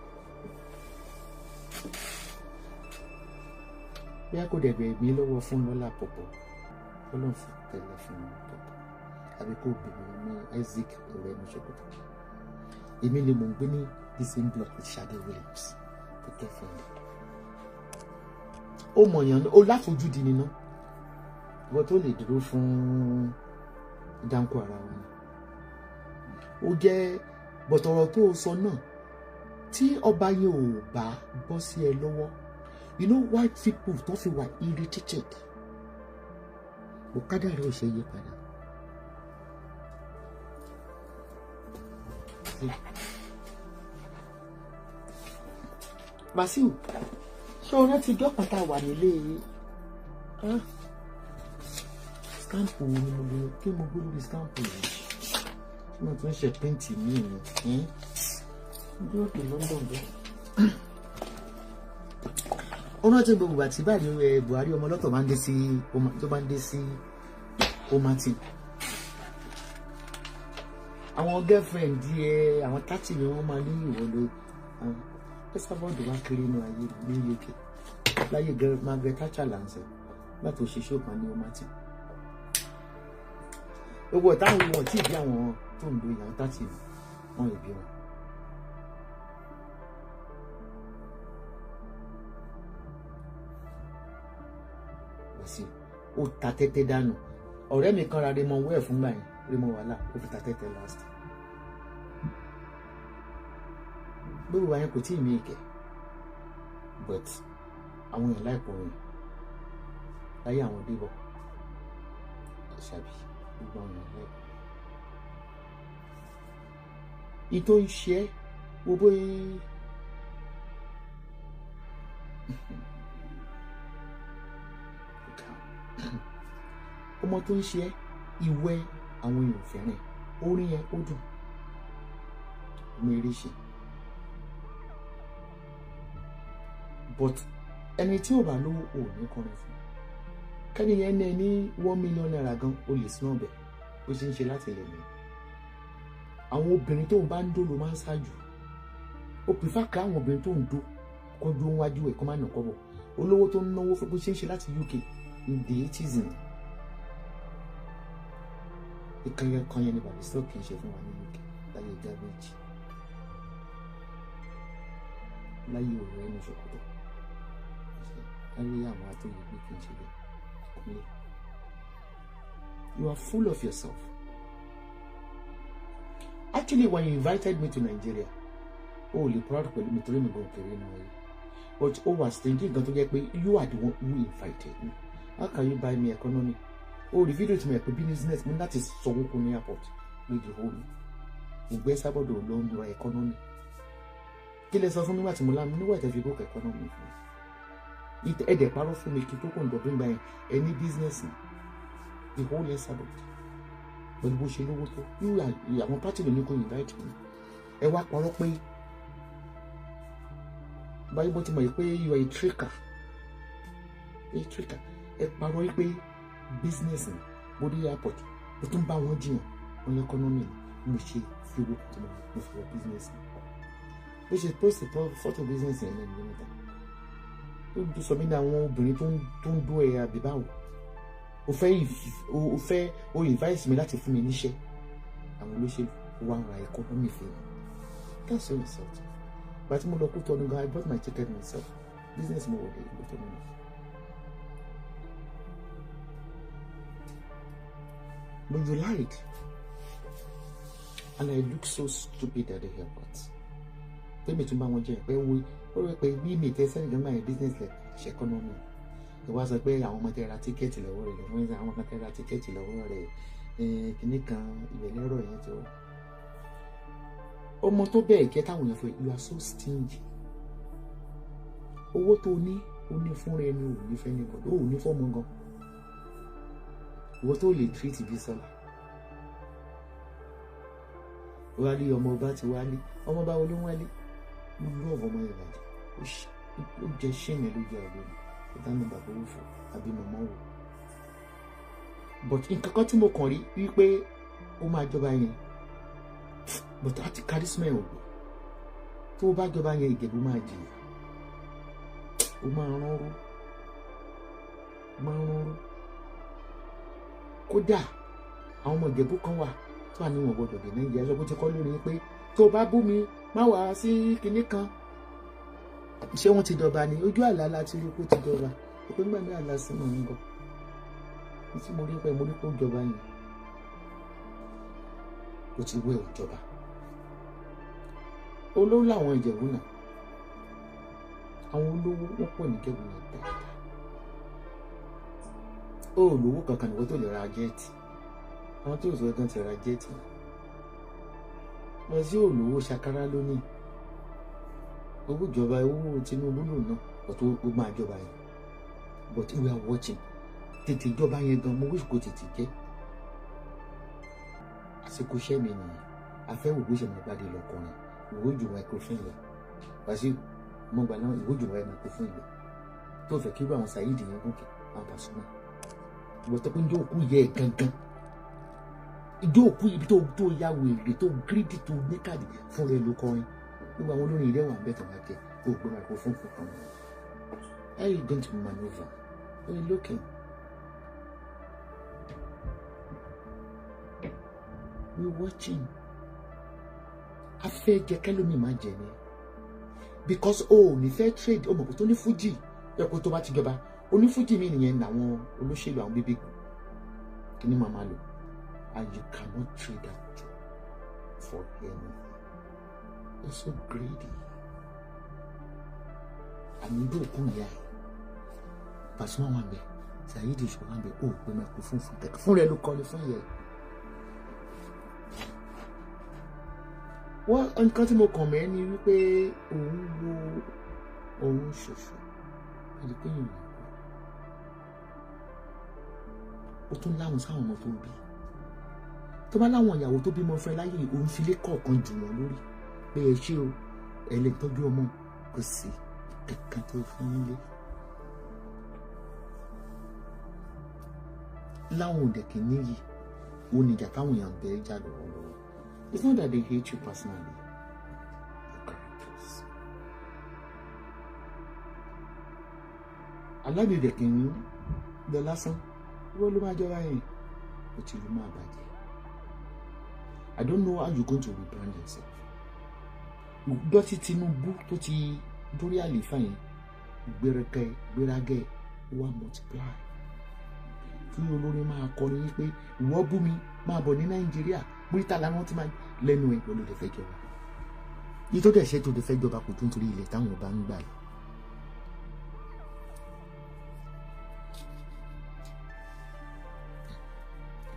Bóyá kò dẹ̀ bẹ̀rẹ̀ mí lọ́wọ́ fún lọ́lá pọ̀pọ̀. Ọlọ́run fún tẹ̀lé fún mi tọ̀tọ̀, àbí kó bèrè ní Isaac ọ̀rẹ́ mi ṣòkòtò. Èmi ni mò ń gbé ní the same block with Sade Williams, the girlfriend. Ó mọ̀yàn, ó láfojúdi nínú ìwọ tó lè dúró fún dáńkó ara wọn ni ó jẹ́. Bọ̀tọ̀rọ̀ tó o sọ náà, tí ọba yẹn ò bá bọ́ sí ẹ lọ́wọ́, you know why people tó fi wà irritated? Òkádà rẹ̀ ò ṣe yí padà. Wàsíù, ṣé o rántí ijọ́ kan tá a wà nílé? Stamp wo ni mo lè kí mo gbé lórí stamp yìí tí mo tún ṣe print mi ni bí òkè London bẹ́ẹ̀? Ó rántí gbogbo àti báyìí ẹ Buhari ọmọ ọlọ́tọ̀ máa ń dé sí, tó máa ń dé sí Omati, àwọn girlfriend ẹ, àwọn tátì ni wọ́n máa ní ìwọ ló Esabod wá kiri inú ayé ní UK láyé Margaret Thatcher là ń sọ, nígbà tó ṣe show kan ní Omati. Gbogbo ọ̀tá àwọn wọn tí ì bí, àwọn tó ń lo ìyàwó tátì wọn ì bí wọn. Sí, ó ta tẹ́tẹ́ dànù. Ọ̀rẹ́ mi kan ra Raymond Well fún gbà yẹn, Raymond wàhálà, ó fi ta tẹ́tẹ́ last. Gbogbo wa yẹn kò tí ì mí ìkẹ́, but àwọn èèyàn láìpọ̀ rìn láyé àwọn débọ̀ ṣàbí gbogbo àwọn èèyàn láìpọ̀ ìtò ń ṣe é wo bóyá. Ọmọ tó ń ṣe ẹ́, ìwẹ́ àwọn èèyàn fẹ́ràn orin yẹn, ó dùn ọmọ eré ṣe, but ẹni tí ò bá lówó ò ní kọrin fún. Kẹ́ni yẹn ní ẹ ní ₦1 million gan, o lè sún ọbẹ̀ bó ṣe ń ṣe láti ilẹ̀ nìyẹn. Àwọn obìnrin tó ń bá ń dó ló máa ń ṣáájú. Ó prefer ká àwọn obìnrin tó ń dó kó dó wájú ẹ̀, kó má nà kọ́bọ̀. Olówó tó ń náwó fún bó ṣe ń ṣe láti UK in the 80s ni. Ìkànnì kan yẹn ni Barrister kì í ṣe fún wa ní UK láyé garbage, láyé òun ẹnu ṣòkòtò, láyé àwọn atóyè pé kì í ṣe bẹ́ẹ̀ kúnlẹ̀. You are full of yourself. Actually, when you invited me to Nigeria, o ò lè proud pẹ̀lú mi torí mi gan kéré náà yìí, but ó wà stingy gan tó jẹ́ pé you are the one who invited me. How can you buy me economy? O rí fídíò tí mo yẹ pé business mo ní láti sanwó kún ní airport lójú owó mi. Ògbẹ́ sábọ̀dọ̀ ló ń ra economy. Kí lẹ sọ fún mi nígbà tí mo lámú níwà ìtẹ́ fi book economy fún mi? Ẹ̀dẹ̀ parọ́ fún mi kí n tó kàn dọ̀bí gbà yẹn. Ẹ ní business ni the whole Esabod pẹ̀lú bó ṣe lówó tó. Àwọn party ló ní kó invite mi. Ẹ wá parọ́ pé báyìí, bó ti mọ̀ yìí pé you are a tricker, a tricker. Ẹ parọ́ yìí pé business ni. Mo dé airport, mo tún bá wọn jiyàn, wọn ní economy ni. Mo ṣe fi owó tó mo fi wọ business ni. Bó ṣe post photo business yẹn lẹ́nu mẹ́ta tó sọ mí ní àwọn obìnrin tó ń dó ẹ àbí báwo. O fẹ́ o invite mi láti fún mi níṣẹ́. Àwọn olóṣèlú wa ń ra economy fún mi. That's so insulting. Gba tí mo lọ Kútọ́nù gan, I bought my ticket myself. Business mo wọ̀ dé Kútọ́nù náà. But you lied. And I look so stupid at the airport. Tẹ́mi tún bá wọn jẹ́ pé wo ó rẹ pé bí mi tẹ́ sẹ́ni gan máa business lẹ̀ ṣe economy. Ìwà sọ pé àwọn ọmọ tẹ́ ra ticket lọ́wọ́ rẹ̀ lọ́wọ́, àwọn kan tẹ́ ra ticket lọ́wọ́ rẹ̀, kìíní kan ìbẹ̀lẹ́rọ̀ yẹn tó. Ọmọ tó bẹ́ẹ̀ kẹ́ táwọn èèyàn fún. You are so stingy. Owó tó ní, ó ní fúnra ẹni, ò ní fẹ́ ní gan, ó ní fọ́mọ gan. Ìwọ tó lè treat Bísọ́lá wálé, ọmọ ọba ti wálé, ọmọ ọba wo ló ń wálé? Mo love ọmọ yẹn bàjẹ́. Ó jẹ ṣéènì lójú àgbo mi, ìdáná bàbá òfò àbí màmá wò. But nǹkan kan tí mo kàn rí wípé ó máa jọba yẹn, but àti charisma ẹ̀ ò gbé. Tó o bá jọba yẹn, Ìjẹ̀bú máa jìyà. Ó máa ránró, máa ránró. Kódà àwọn ọmọ Ìjẹ̀bú kan wà tó wà ní wọn gbọdọ̀ dé Nàìjíríà, sọ pé ti kọ́ lórí pé tó bá bú mi má wàá sí kinní kan. Ṣé wọ́n ti dọba ni? Ojú àlá la ti rí kó ti jọba. Pé nígbà ní àlá sí mò ń bọ̀ tí mo rí pé mo rí pé ó jọba yẹn, ó ti wé òjọba. Olówó làwọn Ìjẹ̀bú náà, àwọn olówó wọ́n pọ̀ ní Ìjẹ̀bú náà dáadáa. Ó lówó kankan nìwọ́n tó lè ra jet, àwọn tí òṣèré kan ti ra jet wọ́n sí olówó ṣàkárá lónìí. Owó ìjọba, owó Tinubu lò náà, but ó máa jọba yẹn. But we are watching. Tètè ìjọba yẹn gan, mo wish kò tètè jẹ́ àsìkò iṣẹ́ mi nìyẹn. Afẹ́ wò bó ṣe máa gbádìí lọkùnrin ìwé jù microphone lọ Wàsíù mo gbà náà, ìwé jù microphone lọ tó fẹ́ kí irú àwọn Saheed yẹn gòkè, àwọn Pasuma. Ìwọ tó pé ń jó òkú yẹ ẹ gangan, ìjó òkú ibi tó ya wèrè, tó gírídì, tó ní káàdì fún rẹ ló kọrin. Gbogbo àwọn olórin ilé wà bẹ́ẹ̀ tó máa jẹ kó o gbé microphone fún kan. How you going to maneuver? Are you looking? We watching. A fẹ́ jẹ kẹ́lómi máa jẹ ni, because o ò ní fẹ́ trade. O mọ̀ pé tó ní fújì yẹ kó tó bá ti jọba onífújì mi nìyẹn làwọn olóṣèlú, àwọn bíbí kí ni màá máa lò, and you cannot trade that job for anything. You're so greedy. Àmì ìdó òkú ìyá ẹ̀ Pasuma wà bẹ́ẹ̀, Saheed Òṣùpá wà bẹ́ẹ̀, ó gbé microphone fún tẹ̀ fún rẹ ló kọ́ni fún yẹ. Wọ́n nǹkan tí mo kàn mẹ́ ni wípé òun wo òun ṣoṣo ẹni pé èèyàn kú, ó tún láwọn sáwọn ọmọ tó bí, tó bá láwọn ìyàwó tó bímọ fún ẹ láyé, òun filé kọ̀ọ̀kan jù wọ́n lórí pé ẹ ṣé o, ẹ lè tọ́jú ọmọ, kò sí kankan tó fún nílé. Láwọn òdẹ kìíní yìí ó ní ìjà táwọn èèyàn bẹ́ẹ̀ jà lọ́wọ́lọ́wọ́. It's not that they hate you personally. Your characters. Alábìdẹ̀ kìíní lọ lásán, wọ́n ló máa jọra yẹn, ó ti lù máa bàjẹ́. I don't know how you going to rebrand yourself. Gbọ́ tí Tinubu tó ti dórí àlééfà yẹn, gbẹrẹkẹ gbéragẹ wà multiply. Kí olórin máa kọrin yín pé ìwọ bú mi máa bọ̀ ní Nàìjíríà, Muritàlá wọn ti máa lẹ́nu ẹ̀ lọ́lọ́ lè fẹ́ jọba. Yìí tó dẹ̀ ṣe tó lè fẹ́ jọba kò tún torí ilẹ̀ táwọn ọba ń gbà lọ.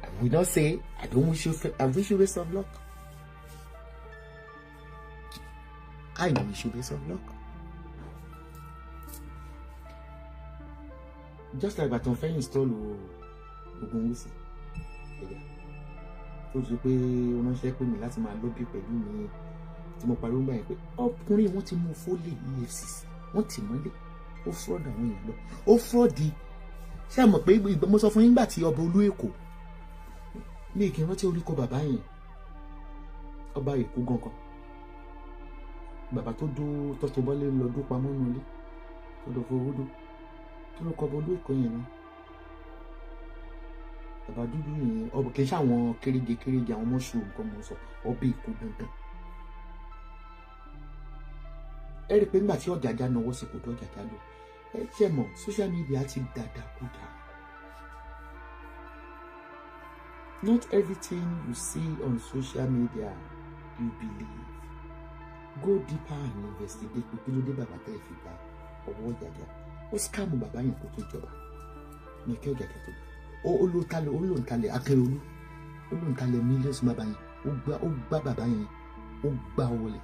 I will not say I don't wish you, I wish you best of luck. I wish you best of luck. Just like bàtàn fẹ́ install Ògúnwùsì ẹ̀yà tó ti pé ó ránṣẹ́ pè mí láti máa lóbi pẹ̀lú mi tí mo pariwo gbà yẹn pé ọkùnrin wọn ti mú fólè EFCC, wọ́n ti mọ́lé, ó fraud àwọn èèyàn lọ, ó fraud. Ṣé ẹ mọ̀ pé mo sọ fún yín gbà tí ọba olú Èkó ní kí n rántí orúkọ bàbá yẹn, ọba Èkó gangan, bàbá tó dó tọ́tò bọ́lé lọ dó pamọ́ nulẹ̀ tó lọ fowó dó, kí ló kọ ọba olú Èkó yẹn náà, bàbá dúdú yẹn, ọba kì í ṣe àwọn kéréje kéréje àwọn mọ́ṣú nǹkan mọ́ sọ, ọba Èkó gangan. Ẹ rí i pé nígbà tí Ọ̀jájá náwó sí kò tó Ọ̀jájá lò, ẹ ṣe mọ̀ social media ti dàdàkúdà. Not everything you see on social media you believe. Go deeper and investigate pé kí ló dé bàbá tẹ́ ẹ fi gba ọwọ́ Ọ̀jájá. Ó scam bàbá yẹn kó tó jọba ní kí Ọ̀jájá tó ó ló talẹ̀, ó ló ń talẹ̀ Akérolú, ó ló ń talẹ̀ millions bàbá yẹn, ó gbá bàbá yẹn, ó gbá wọlé.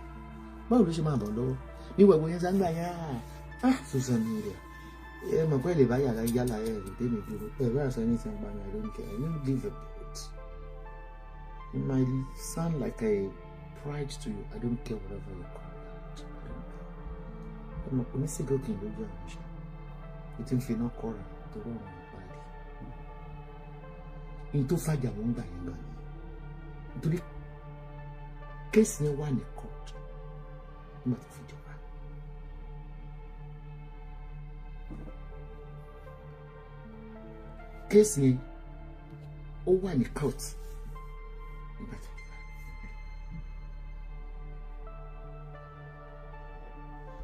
Báwo ló ṣe máa bọ̀ lọ́wọ́ níwọ̀ ìwé yẹn sáńgbà yẹn? Ah, social media, ẹ mọ̀ pé lè bá yàrá yálà ẹ lè dé mi dúró ẹ bá àṣà ní ìsìn gbàmì. I don't care. I don't give a bit. It might sound like a pride to you. I don't care whatever you call it. I don't care. Ẹ mọ̀ pé ní sìgá kì í lójú àwọn ṣá o ti ń fi iná kọ́ra torí àwọn ìpàdé ní tó fàjà wọn gbà yẹn gbà yẹn, nítorí case yẹn wà ní court nígbà tó fi jọba. Case yẹn Ó wà ní court nígbà tí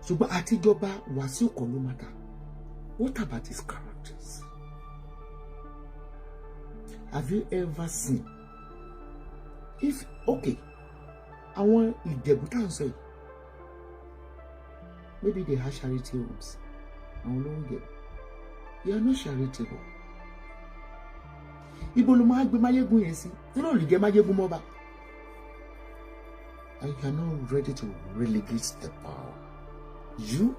ṣùgbọ́n àtijọba Wàsíù kọ́ ló matter. What about his characters? Have you ever seen, if okay, àwọn Ìjẹ̀bú tá à ń sọ yìí, maybe they have charity homes, àwọn olówó Ìjẹ̀bú, you are not charitable. Ibo ló máa gbé Máyégún yẹn sí tí lóò lè jẹ Máyégún mọ́ba? And you are not ready to relegate the power. You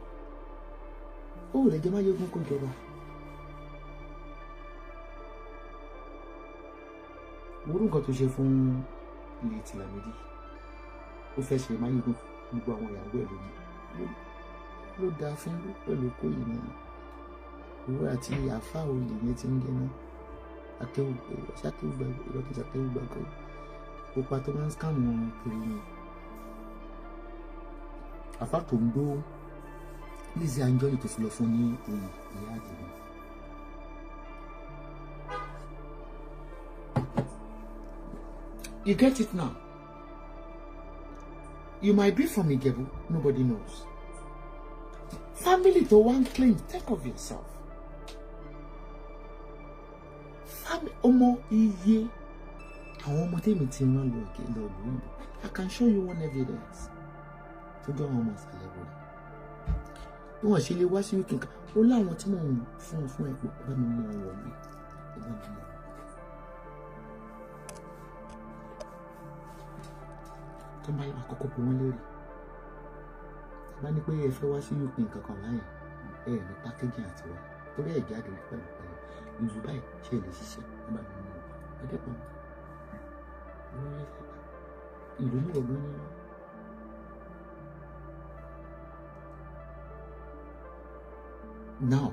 ó lè jẹ Máyégún kó jọba. Wúrú nǹkan tó ṣe fún ilé tìlámídì, ó fẹ́ ṣe Máyégún, gbogbo àwọn ìyàwó ẹ̀ lónìí ló dáa fún pẹ̀lú kóyè náà. Owó àti àfa olè yẹn ti ń gé náà, akéwùgbà ìrọ́kìsà, akéwùgbà kan pupa tó máa ń scam wọn kiri ni àfa tó ń gbó Lizzy Anjorin tó fi lọ fún ní oyè ìyá àdìmọ́. You get it now. You might be from Ijebu, nobody knows. Family to one claim, take of yourself. Family, ọmọ iye àwọn ọmọ tèmi ti rán lọ òkè lọ ìlú òyìnbó. I can show you one evidence tó jọ àwọn ọmọ ìsàlẹ̀ wọlé. Bí wọ́n ṣe lè wá sí UK kan, ó láwọn tí mò ń fún ẹ̀pọ̀, ẹ bá mi mú wọn wọlé, ẹ bá mi mú wọn. Tó bá yọ àkọ́kọ́ pé wọ́n lérè bá ní pé ẹ fẹ́ wá sí UK kankan láyìn ẹ ní pákéjì àti wá torí ẹ̀ jáde rí pẹ̀lú pẹ̀lú ìlú báyìí ṣe lè ṣiṣẹ́, ẹ bá mi mú wọn ẹdẹ́pọ̀ ìlú ní ọgbọ́n nínú. Now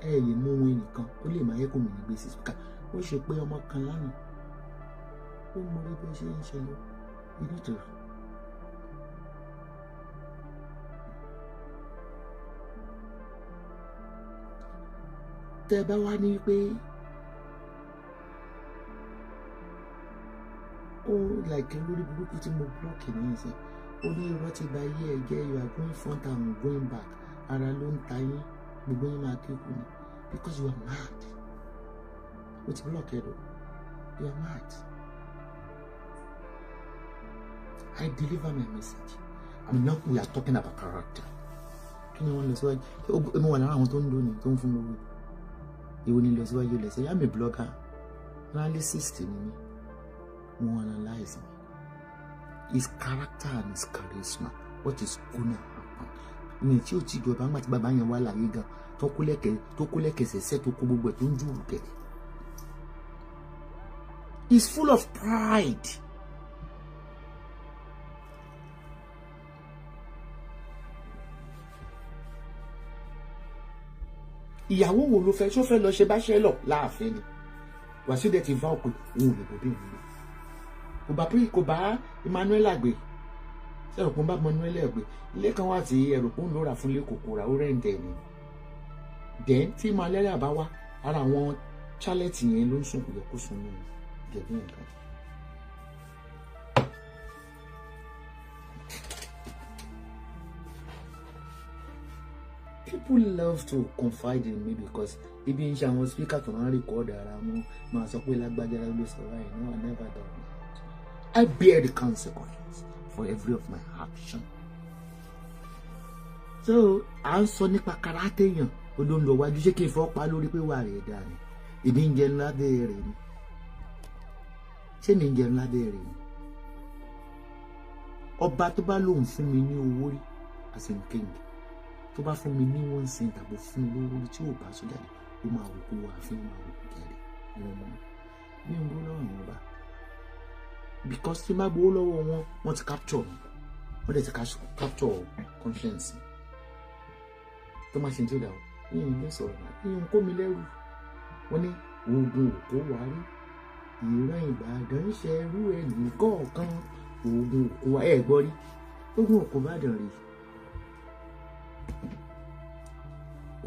ẹ lè mú ohun ẹnìkan ó lè máa yẹ kó mi ní gbèsè síkà. Ó ṣe pé ọmọ kan lánàá ó mọ bí bó ṣe ń ṣẹlẹ̀ inú tó. Tẹ́ bá wá ní pé ó like lórí burúkú tí mo blọọkì ní ìsìn, ó ní irọ́ ti ba ayé ẹ jẹ́, you are going front and going back, ara ló ń ta yín, gbogbo yín máa kékun ni because you are mad. O ti block ẹ lọ, you are mad. I deliver my message. I'm not, we are talking about character. Kí ni wọ́n lọ síwájú? Mo wà lára àwọn tó ń lò ní tó ń fún lówó. Ìwọ ni lọ síwájú lọ sí. I'm a blogger. Analyst ni mí. Mo analyse mi. His character and his charisma. What is gonna happen? Ní tí o ti jọba ńgbà tí bàbá yẹn wà láyé gan tó kó lẹ́kẹ̀sẹ̀ sẹ́ tó kó gbogbo ẹ̀ tó ń jùrù kẹ̀. He's full of pride. Ìyàwó wo ló fẹ́ ṣó fẹ́ lọ ṣe bá ṣẹ́ lọ láàfin ni Wàsíù dẹ̀ ti va òpè òun ò lè bò bí òun lò kò bá pé kò bá Emmanuel àgbè ẹ̀rọ bá Emmanuel àgbè ilé kan wà tí ẹ̀rọ pé òun ló rà fún ilé kòkó rà ó rẹ̀ǹtẹ̀ ni dẹ̀ tí Emmanuel àbá wá ara àwọn chalet yẹn ló ń sùn kò yẹ kó sùn ní gẹ̀gẹ́ nǹkan. People love to confide in me because ibi ń ṣe àwọn speaker tó máa ń record ara wọn máa sọ pé lágbájá ló sọ báyìí. No, I never done that. I bear the consequence for every of my action. So à ń sọ nípa karate yàn olóńgbò wájú ṣé kí n fọ́ pa lórí pé wà rẹ̀ dáa ni èmi ń jẹun lábẹ́ rẹ̀ ni ṣé mi ń jẹun lábẹ́ rẹ̀ ni ọba tó bá lóun fún mi ní owó rí as in king tó bá fún mi ní 1 cent àbò fún mi lówó tí ò bá sójà dé ó máa wò kó wà fún máa wò kó jáde ìwọ̀n mọ́ mi ò gbowó lọ́wọ́ àwọn ọba because tí má gbowó lọ́wọ́ wọn wọ́n ti capture mi, wọ́n dẹ̀ ti capture conscience mi tó má ṣe ní tí ó dà o mi ò lè sọ̀rọ̀ náà mi ò kó mi lẹ́rù wọ́n ní oògùn òkó wá rí ìran Ìbàdàn ń ṣe irú ẹ̀ nìkọ̀ọ̀kan oògùn òkó wá ẹ̀ gbọ́ rí oògùn òkó bá dàn rí.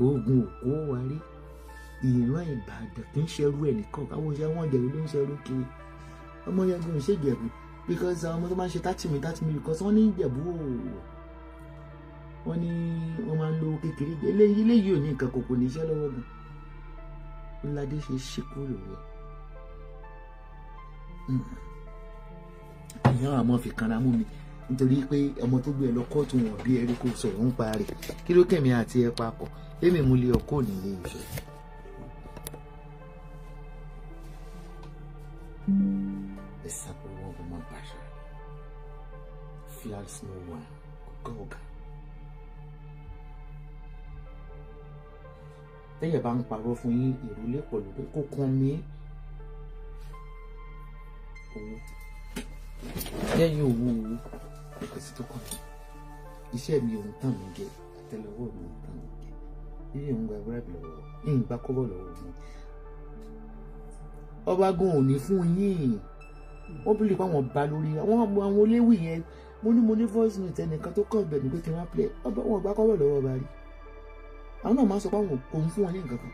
Oògùn òkú wa rí. Ìran Ìbàdàn kì í ṣerú ẹnìkan. Àwọn oṣù àwọn Ìjẹ̀bú ló ń ṣerú kiri. Ọmọ yẹn gan ṣe Ìjẹ̀bú because àwọn ọmọ tó máa ń ṣe 30 mi 30 mi because wọ́n ní Ìjẹ̀bú o. Wọ́n ní wọ́n máa ń lo kékeré. Eléyìí ò ní nǹkan, kòkò ní iṣẹ́ lọ́wọ́ gan. Ńládé ṣe ṣe kúrò lórí ẹ̀. Ìyá àmọ́ fi kanra mú mi nítorí pé ọmọ tó gbé ẹ lọ kóòtù, wọn bí ẹrí kò sọ̀rọ̀ ń pa rẹ̀. Kí ló kẹ̀mí àti ẹ papọ̀? Èmi mú lé ọkọ nílé ìfẹ́. Ẹ̀sà owó ọmọ bàṣà fears no one, ọ̀gá ọ̀gá. Tẹ́yẹ̀ bá ń parọ́ fún yín, ìrólé pọ̀ lórí kó kàn mí owó lẹ́yìn owó owó kò sí tó kàn mí. Iṣẹ́ mi ò ń tàn mí jẹ, àtẹ́lẹwọ́ mi ò ń tàn mí jẹ. Yíyí ń gba búrẹ́dì lọ́wọ́ yìí, ń gba kọ́bọ̀ lọ́wọ́ mi. Ọba gan ò ní fún yín. Wọ́n bí lè pa àwọn ba lórí àwọn oléwì yẹn. Mo ní voice note ẹnìkan tó kọ̀ bẹ̀ mí pé kí n wá play. Ọba wọn gba kọ́bọ̀ lọ́wọ́ ọba rí. Àwọn náà máa ń sọ pé àwọn kò ń fún wọn ní nǹkan kan.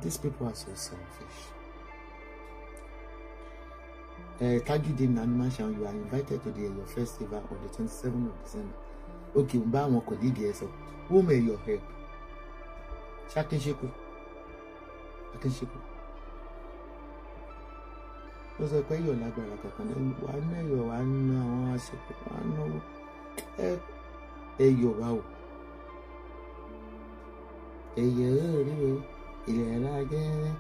These people are so selfish. Tajudeen Animashaun, you are invited to the Eyo Festival on the 27th of December. Okay, n bá àwọn colleague ẹ sọ, who may your help? Ṣakínṣekú, Akínṣekú. Ó sọ pé Ẹ̀yọ̀ lágbára kankan náà, wà á ná Ẹ̀yọ̀, wà á ná àwọn aṣèkò, wà á náwó. Ẹ̀yọ̀ wà o. Ẹ̀yọ̀ rí o, ilẹ̀ alágẹ́rẹ́.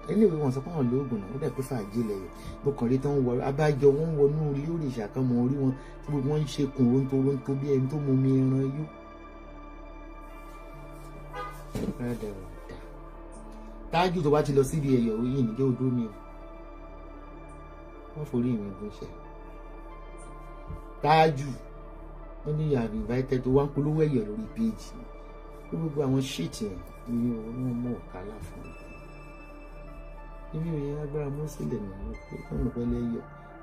Eléwé wọn sọ pé àwọn lóògùn náà ó dẹ̀ pé fàájì lẹ̀yọ̀. Bó kàn rí tó ń wọ abájọ, wọn ń wọnú ilé òrìṣà kan, mọ orí wọn tí gbogbo wọn ń ṣe kùn ronto ronto bí ẹni tó mú mi ẹran yó. Rádaràdà. Tájù, tó bá ti lọ síbi ẹ̀yọ̀ yìí, níjẹ́ odó mi o. Wọ́n forí mi gúnṣẹ́. Tájù, wọ́n ní you have invited tó wá ń polówó ẹ̀yọ̀ lórí péjì. Gbogbo àwọn shit yẹn ni wọ́n mọ̀ ọ̀kálà fún mi. Ibi òye agbára mọ́ sílẹ̀ ní pé ọ̀nà pẹ̀lú ẹyọ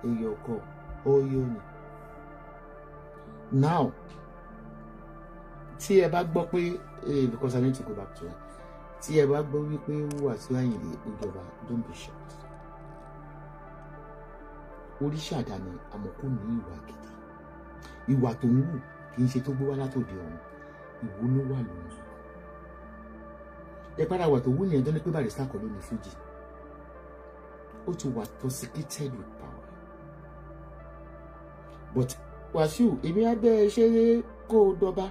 ẹyọ ọkọ̀ ọyọ ni. Now, tí ẹ bá gbọ́ pé, because I need to go back to it, tí ẹ bá gbọ́ wípé Wàsíù Àyìndé ìjọba, don't be shocked. Oríṣàdá ni, àmọ́ kò ní ìwà gidi. Ìwà tó ń wù kì í ṣe tó gbé wá látòdì ọ̀run, ìwúlò wà lóhùn. Ẹ padà wà tó wù ní ẹjọ́ ní pé Barrister kọ́ ló ní fújì, ó ti wà toxicated with power. But Wàsíù, èmi á bẹ́ ẹ ṣe kó o dọba,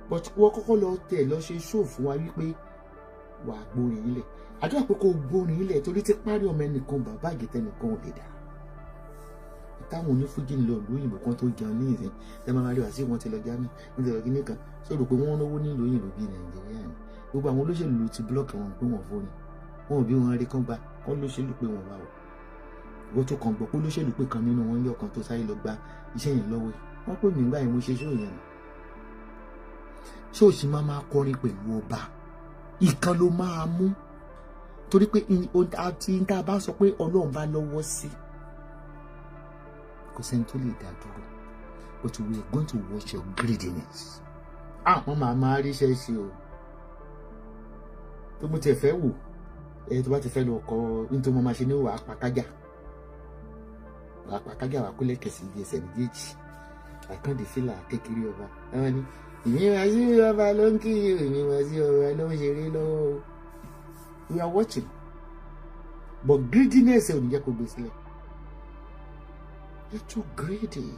but wọ́n kọ́kọ́ lọ tẹ̀ lọ ṣe show fún wa wípé wà á gbórin ilẹ̀. Àdúrà pé kó o gbórin ilẹ̀, torí tí parí ọmọ ẹnìkan, bàbá àgẹ̀tẹ̀ nìkan ò lè dà. Táwọn onífújì ń lọ ìlú òyìnbó kan tó jẹun ní ìsìn, ẹ máa rí Wàsíù, wọn ti lọ Germany, wọn ti lọ kíní kan, sọ̀rọ̀ pé wọ́n náwó nílùú òyìnbó bíi Nàìjíríà ni. Gbogbo àwọn olóṣèlú ló ti block wọn pé wọ́n fóni wọn ò bí wọn rí kán gba kán lóṣèlú pé wọ́n wà o. Wọ́n tó kàn gbọ́ pé olóṣèlú pé kan nínú wọn yọ kan tó sáré lọ gba iṣẹ́ yẹn lọ́wọ́ ẹ̀. Wọ́n pè mí nígbà yẹn, mo ṣe ṣó yẹn. Ṣóòṣì máa máa kọrin pẹ̀lú ọba ìkan ló máa mú, torí pé àti tá a bá sọ pé Ọlọ́run bá lọ́wọ́ sí, kò sẹ́ni tó lè dá dúró. But we are going to watch your greediness. Àwọn máa máa ríṣẹ́ ṣe o. Tó mo tiẹ̀ fẹ́ wò ẹ, tó bá ti fẹ́ lọ kọ nítorí mo máa ṣe ní wàá pa kájà, wàá pa kájà, wàá kó lẹ́kẹ̀ sí ibi ẹsẹ̀ méjèèjì, àkàndé fìlà kékeré ọba. Ẹ̀wọ̀n ni ìmí wá sí ọba ló ń kí, ìmí wá sí ọba ló ń ṣeré lọ́wọ́ o. We are watching, but greediness ò ní jẹ́ kó gbé sílẹ̀. You're too greedy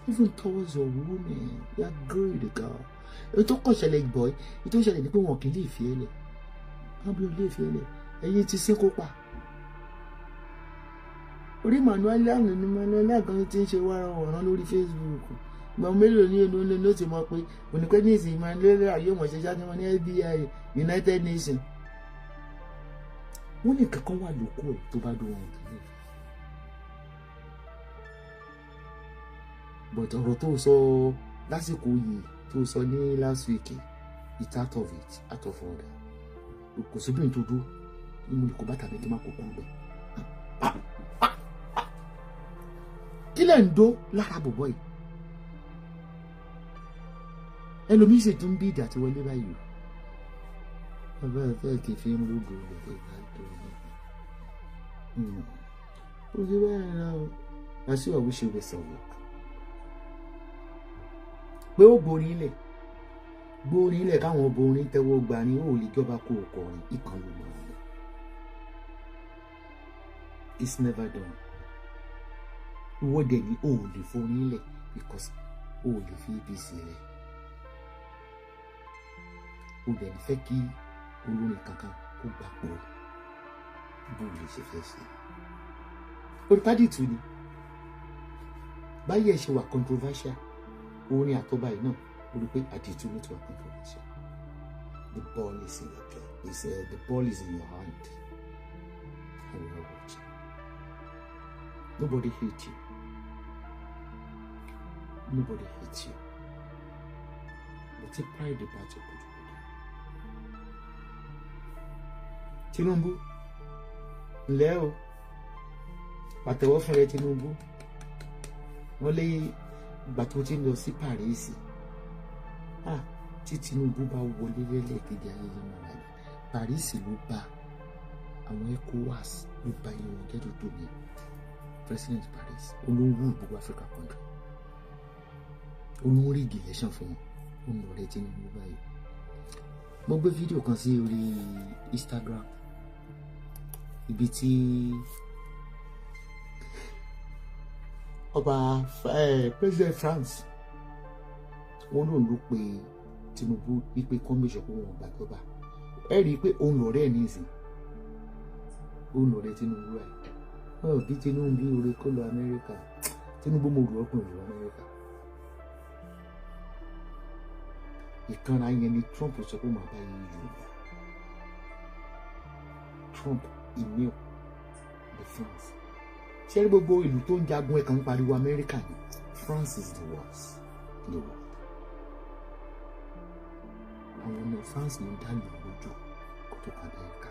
even towards your woman. You are greedy girl. Èyí tó kàn ṣẹlẹ̀ boy, èyí tó ṣẹlẹ̀ ni pé wọn kì í lè fi ẹ lẹ̀, wọn bí wọn lè fi ẹ lẹ̀. Ẹ̀yin ti sín kó pa orí Manuel àná ni Manuel àgàn ti ń ṣe wàrà ọ̀ràn lórí Facebook. Ìgbà mélòó ní inú ló ti mọ̀ pé onípẹ́ ní ìsìn Manuel ayé wọn ṣe ṣáájú wọn ní FBI, United Nations. Wọ́n ní kankan wà lóko ẹ̀ tó bá dùn wọn kì í lè. But ọ̀rọ̀ tó sọ lásìkò yìí, tó sọ ní last week, it's out of it, out of order. Kò síbi tó dúró ní mo lè kó bàtà mi kí n má kó kúrò bẹ́ẹ̀. Kí lẹ̀ ń dó lára bọ̀bọ̀ yìí? Ẹlòmíín sì tún bí ìdí àti wọlé báyìí o. Bàbá ẹ̀ fẹ́ kì í fi ń rúgò lọ́dọ̀ bá tó ní. Ó ṣe bẹ́ẹ̀ náà o. Wasiu, I wish you best of luck. Pé ó borí ilẹ̀, borí ilẹ̀, káwọn borí tẹ́wọ́ gbà ní ó lè jọba kó o kọrin ìkan ló máa lọ. It's never done. Ìwọ dẹ̀ ni o ò lè forí lẹ̀ because o ò lè fi APC lẹ̀. O dẹ̀ ní fẹ́ kí olórin kankan kó gbapò bó o lè ṣe fẹ́ ṣe. Olùpádìtù ni báyìí ẹ̀ ṣe wà controversial, orin àtọ́ba yìí náà, ó rí pé àdìtú ló ti wà controversial. The ball is in your is, the ball is in your hand and we are watching. Nobody hate you. Nobody hates you. But tí pride bá ti pọ̀jù, kó dáa. Tinubu, ǹlẹ́ o, pàtẹ́wọ́ fún rẹ, Tinubu. Wọ́n lé ìgbà tó ti ń lọ sí Paris. Ah, tí Tinubu bá wọlé lẹ́lẹ́kejì, ayẹyẹ máa wáyé. Paris ló bá àwọn ECOWAS, ló bá iye wọn jẹ́ tó ní president Paris olówó gbogbo Africa country, olórí election fún wọn, ó ń lọ rẹ Tinubu báyìí. Mo gbé fídíò kan sí orí Instagram, ibi tí ọba president France, wọn lòun ló pe Tinubu wípé kọ́míṣọ̀ pé wọn gbàjọba. Ẹ rí i pé òun lọ̀rẹ́ ẹ̀ nísìn, òun lọ̀rẹ́ Tinubu ẹ̀ wọn ò bí Tinubu oore kó lọ Amẹ́ríkà. Tinubu, mo rò ọkùnrin lọ Amẹ́ríkà. Ìkanra yẹn ni Trump sọ pé màá bá yín Yorùbá. Trump email the France. Ṣé rí gbogbo ìlú tó ń jagun ẹ̀ kàn ń pariwo Amẹ́ríkà ni? France is the worst in the world. Àwọn ọmọ France ló ń dá lù lójú kó tó kọ Amẹ́ríkà.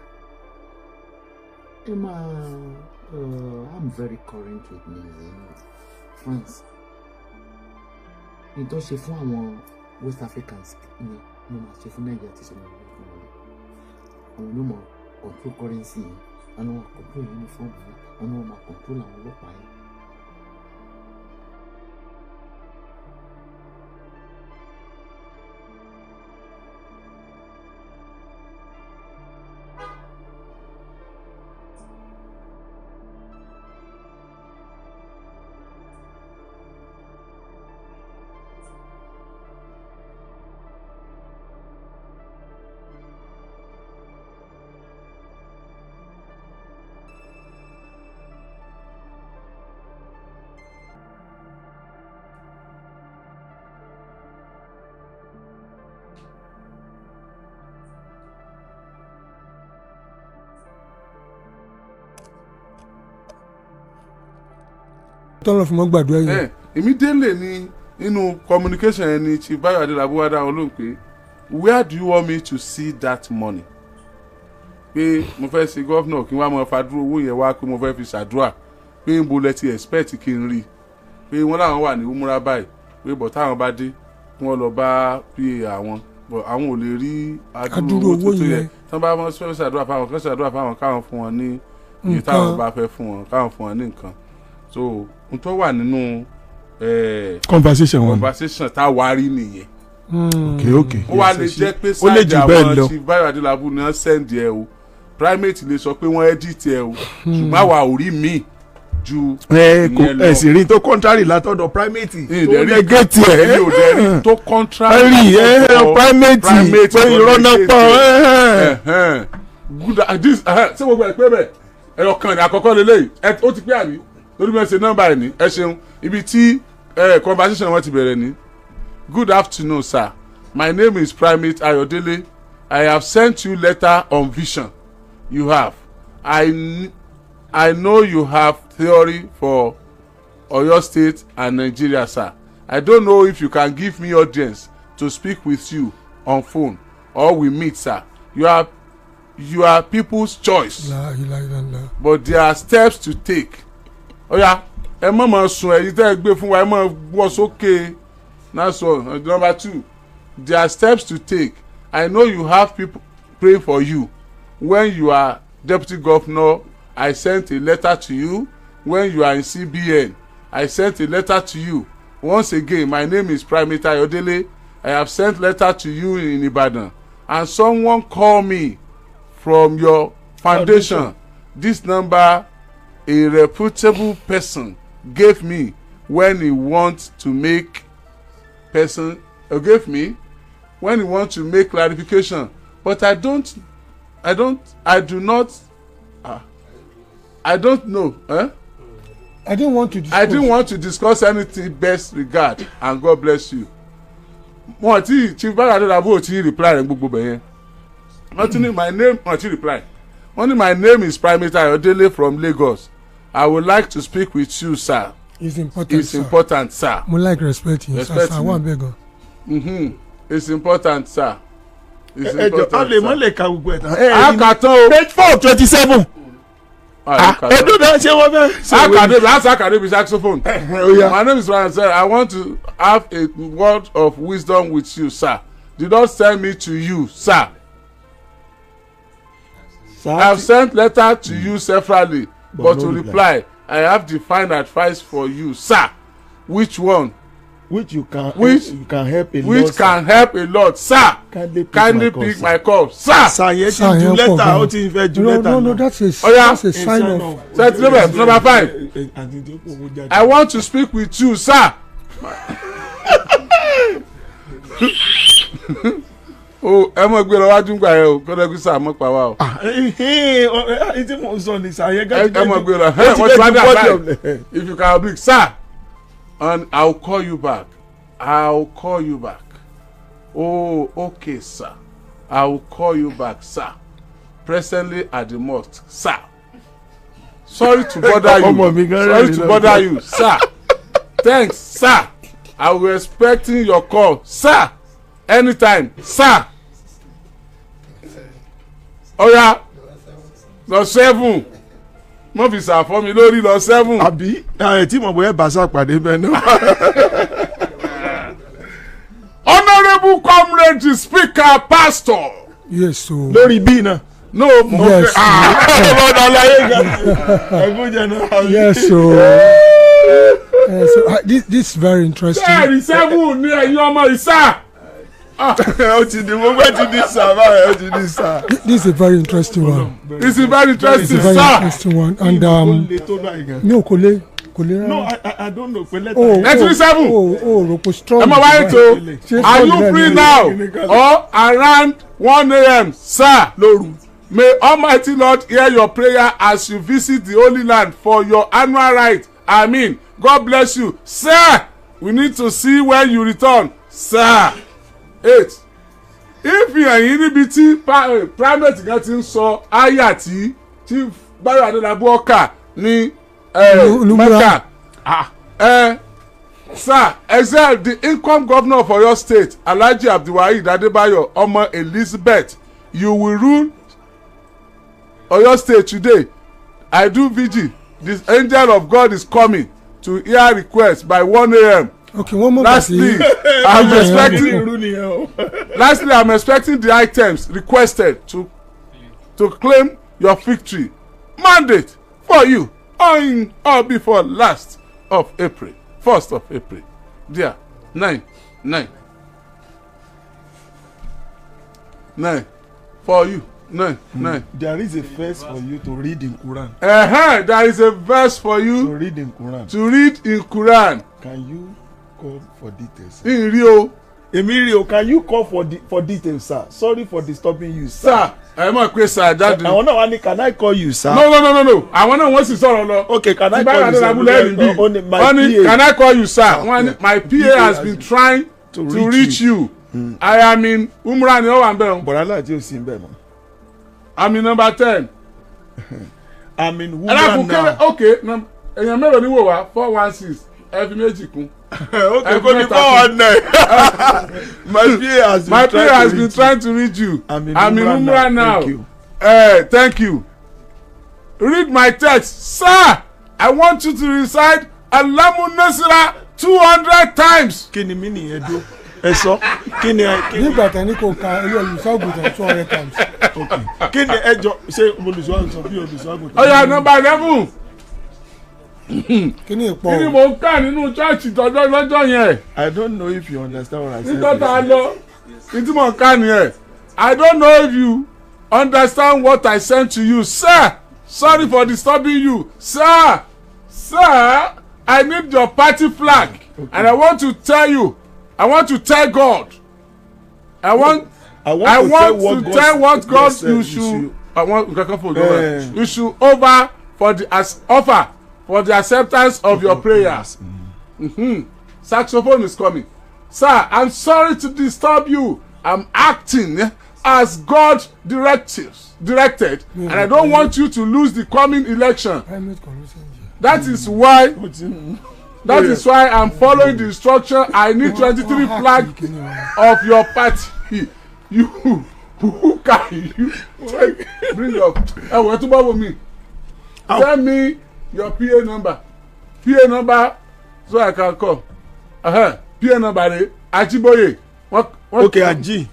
Ẹ máa, I'm very current with news anyway. France ní tó ṣe fún àwọn West Africans ni mo máa ṣe fún Nàìjíríà tí ṣe máa wọlé fún wọlé. Àwọn ló mọ control currency yìí, àwọn máa control uniform yìí, àwọn máa control àwọn ọlọ́pàá yìí. Tọ́lọ̀ fún mọ́ gbàdúrà yẹn. Ẹ immediately ni nínú communication yẹn ni Chief Bayo Adelabu wá dá wọn lóhùn pé, "Where do you want me to see that money?" Pé mo fẹ́ ṣe governor, kí n wá mọ fàdúró owó yẹn wá, pé mo fẹ́ fi ṣàdúrà, pé ń bo lẹ ti expect kí n rí i? Pé wọ́n láwọn wà ní umura báyìí, pé bọ̀ táwọn bá dé, kí wọ́n lọ bá pa àwọn, bọ̀ àwọn ò lè rí adúrú adúrú owó owó tó tó yẹ yẹn. tí wọ́n bá wọn fẹ́ ṣàdúrà fáwọn kan, ṣàdúrà fáwọn, káwọn fún wọn ní iye nǹkan. Táwọn bá fẹ́ fún wọn, káwọn fún wọn ní nǹkan. So n tó wà nínú conversation wọn. Conversation tá a wá rí nìyẹn. Ok. Ó wá lè jẹ́ pé ó lè jù side bẹ́ẹ̀ àwọn lọ. Chief Bayo Adelabu ni wọ́n send ẹ o, primate lè sọ pé wọ́n edit ẹ o, ṣùgbọ́n àwa ò rí míì ju ẹ kò ìyẹn lọ. Ẹ sì rí tó contrary látọ̀dọ̀ primate tó Ìdẹ̀rí negate ẹ. Èmi ò dẹ̀ rí tó contrary ẹ rí ẹ látọ̀dọ̀ primate primate pé tó irọ́ náà negate pọ̀ ẹ. ẹ. Ẹ̀hẹ́n. Good, this ṣé gbogbo ẹ̀ pé bẹ́ẹ̀? Ẹ̀yọ̀ kan ní àkọ́kọ́ lélẹ́yìí ẹ, ó ti pé àbí lórí bí wọ́n ṣe nọ́mbà ẹ̀ ní. Ẹ ṣeun. Ibi tí conversation wọn ti bẹ̀rẹ̀ ní: "Good afternoon, sir. My name is Primate Ayodele. I have sent you letter on vision you have. I know you have theory for Oyo State and Nigeria, sir. I don't know if you can give me audience to speak with you on phone or we meet, sir. You are people's choice, La ilaha illallah. but there are steps to take." Oya, ẹ má máa sùn, ẹ̀yin tẹ́ ẹ gbé fún wa, ẹ má wọ́ sókè. That's all. Number two, There are steps to take. I know you have people pray for you. When you are deputy governor, I sent a letter to you. When you are in CBN, I sent a letter to you. Once again, my name is Primate Ayodele. I have sent letter to you in Ibadan, and someone call me from your foundation. This number, a reputable person gave me when he want to make person gave me when he want to make clarification, but I don't I don't I do not I don't know, eh? I didn't want to discuss. I didn't want to discuss anything. Best regard and God bless you. Wọn ti Chief Bayo Adelabu ò tí reply rẹ gbogbo bẹ̀ yẹn. Wọ́n ti ní my name, wọ́n ti reply. Wọ́n ní my name is Primate Ayodele from Lagos. I would like to speak with you, sir. It's important, It's sir. important, sir. Mo like respect yín, sir. Respect Sir me. wà bẹ́ẹ̀ gan. It's important, sir. It's Ẹ jọ, a important, lè mọ sir. lè ka gbogbo ẹ̀ tán. A kà tán o. Page 427. A kà tán. Ẹdún náà, ṣé wọ́n fẹ́. A kà débi, a kà débi saxophone. Ó yá. My name is Ryan, sir. I want to have a word of wisdom with you, sir. Did not send me to you, sir. I have sent letter to you severally, but no to reply. reply. I have defined advice for you, sir. Which one? Which you can Which- you can help a Which lot, sir. can help a lot, sir. Kindly pick Kindly my call, pick sir. my call, sir. Sir yẹn ti Sir ju yẹn pọ̀ lẹ́tà, gan. ó ti fẹ́ ju No, lẹ́tà. no, no, Náà. that's a Oya. that's a sign of Sir, number 5. Àti tí ó kò wọ́n jáde. I want to speak with you, sir. O ẹ mọ̀ gbé lọ wájú ń gbà yẹn o, kọ́dọ̀ kí sáà mọ̀ pa wá o. Ẹ tí mò ń sọ ni sir yẹn. Ẹ mọ̀ gbé lọ, ẹ wọ́n ti wá dà báyìí. If you can oblique, sir, and I will call you back. I will call you back. Oh, okay, sir. I will call you back, sir. Presently at the mosque, sir. Sorry to bother you. Ọmọ mi gan Sorry rẹ́rìn to lọ́dọ̀. bother you, sir. Thanks, sir. I will expecting your call, sir. Anytime, sir. Oya, lọ 7. Mo fi sàfọ́ mi lórí lọ 7. Àbí ẹ tí mo bóyá bàṣà pàdé bẹ́ẹ̀ náà. Honourable comrade the speaker pastor. Yes o. Lórí bíi náà. No, Yes. Ọlọ́dọ̀ aláyé gan. Ẹ̀gún jẹ náà. Yes o. So this is very interesting. Bẹ́ẹ̀ni, 7 ní ẹ̀yin ọmọ ìsà. Ó ti di gbogbo ẹ̀ ti di sà báyìí, ó ti di sà. This is a very interesting one. It's a very It's a interesting, very sir. interesting one and Ó le tó báyìí gan. mi ò kò lè kò lè No, rárá. I don't know pé lẹ́tà. O Ẹ ti rí 7. o rò pé strong. Ẹ máa wáyé tó. Ṣé Are strong you náà free ni? now or around 1 a.m., sir? Lóru. May Almighty Lord hear your prayer as you visit the Holy Land for your annual rite. Amen. God bless you. Sir, we need to see when you return. Sir. 8. Ìfihàn yìí níbi tí primate kan ti ń sọ àyà tí Chief Bayo Adelabu ọkà ní Olúmúra. Mecca. Sir, except the income governor for your state, Alhaji Abdulwaheed Adebayo Ọmọ Elizabeth, you will rule Oyo State today. I do vigil. This angel of God is coming to hear request by 1 a.m. Ok, wọ́n mọ̀ Lastly, I'm expecting. Irú nìyẹn o. Lastly, I'm expecting the items requested to claim your victory mandate for you on or before last of April, 1st of April. There, 9, 9, 9 for you, 9, 9. There is a verse for you to read in Quran. There is a verse for To you read in Quran. to read in Quran. Can you call for details, sir? Ìrí o, Èmi rí o, can you call for details, sir? Sorry for disturbing you, sir. sir, ẹ mọ̀ pé sir jáde. Àwọn náà wá ní, can I call you, sir? No, no, no, no, no. Àwọn náà wọ́n sì sọ̀rọ̀ lọ. Okay, can I Báyọ̀ call you, sir? Adélábù lẹ́rìí bí. Ó ní my Wọ́n ní PA. can I call you, sir? Wọ́n ní Yeah. my PA has been trying to reach you. I am in Umrah ni ó wà ń bẹ̀ o. Bọ̀dá láti ò sí ń bẹ̀ mọ́. I'm in number 10. I'm in Ẹ dákun Wúrà kéré now. ok, èèyàn mélòó ni wò wá? 416, ẹ fi méjì kún. Okay, kò ní mẹ́ta 419. My PA has been My trying PA has to been reach trying to reach you. I'm in I'm in Umrah Umrah now. now. Thank you. Thank you. Read my text. Sir, I want you to recite Alamu Nasira 200 times. Kí ni mí nìyẹn dúró? Ẹ sọ kí ni kí ni Nígbà tán ní kò ka olùṣọ́àgùtàn 200 times. Kí ni ẹ jọ ṣé olùṣọ́ bí olùṣọ́ àgùntàn. Ọ̀yà, number 11. Kí ni ìpọ̀ Kí ni mò ń kà nínú church tọjọ́ lọ́jọ́ yẹn? I don't know if you understand what I said. Níjọ́ tá a lọ ní tí mò ń kà nìyẹn. I don't know if you understand what I sent to you, sir. Sorry for disturbing you, sir. Sir, I need your party flag. Okay. And I want to tell you, I want to tell God, I want I want I to want tell what to God, tell what God said you should, I want nǹkan kan fún Eh. òjò, you should over for the as offer for the acceptance of your prayer. Saxophone is coming. Sir, I'm sorry to disturb you. I'm acting as God directed, and I don't want you to lose the coming election. Primate convention jẹ. That is why Ó ti ń- that is why I'm following the instruction. I need 23 flag Kí ni wọn. of your party. You who can you bring up? Ẹ wọ ẹ tún bá wo mi. Tell me your PA number. PA number so I can call. PA number rẹ Ajiboye. Wọ́n Okay, Aji.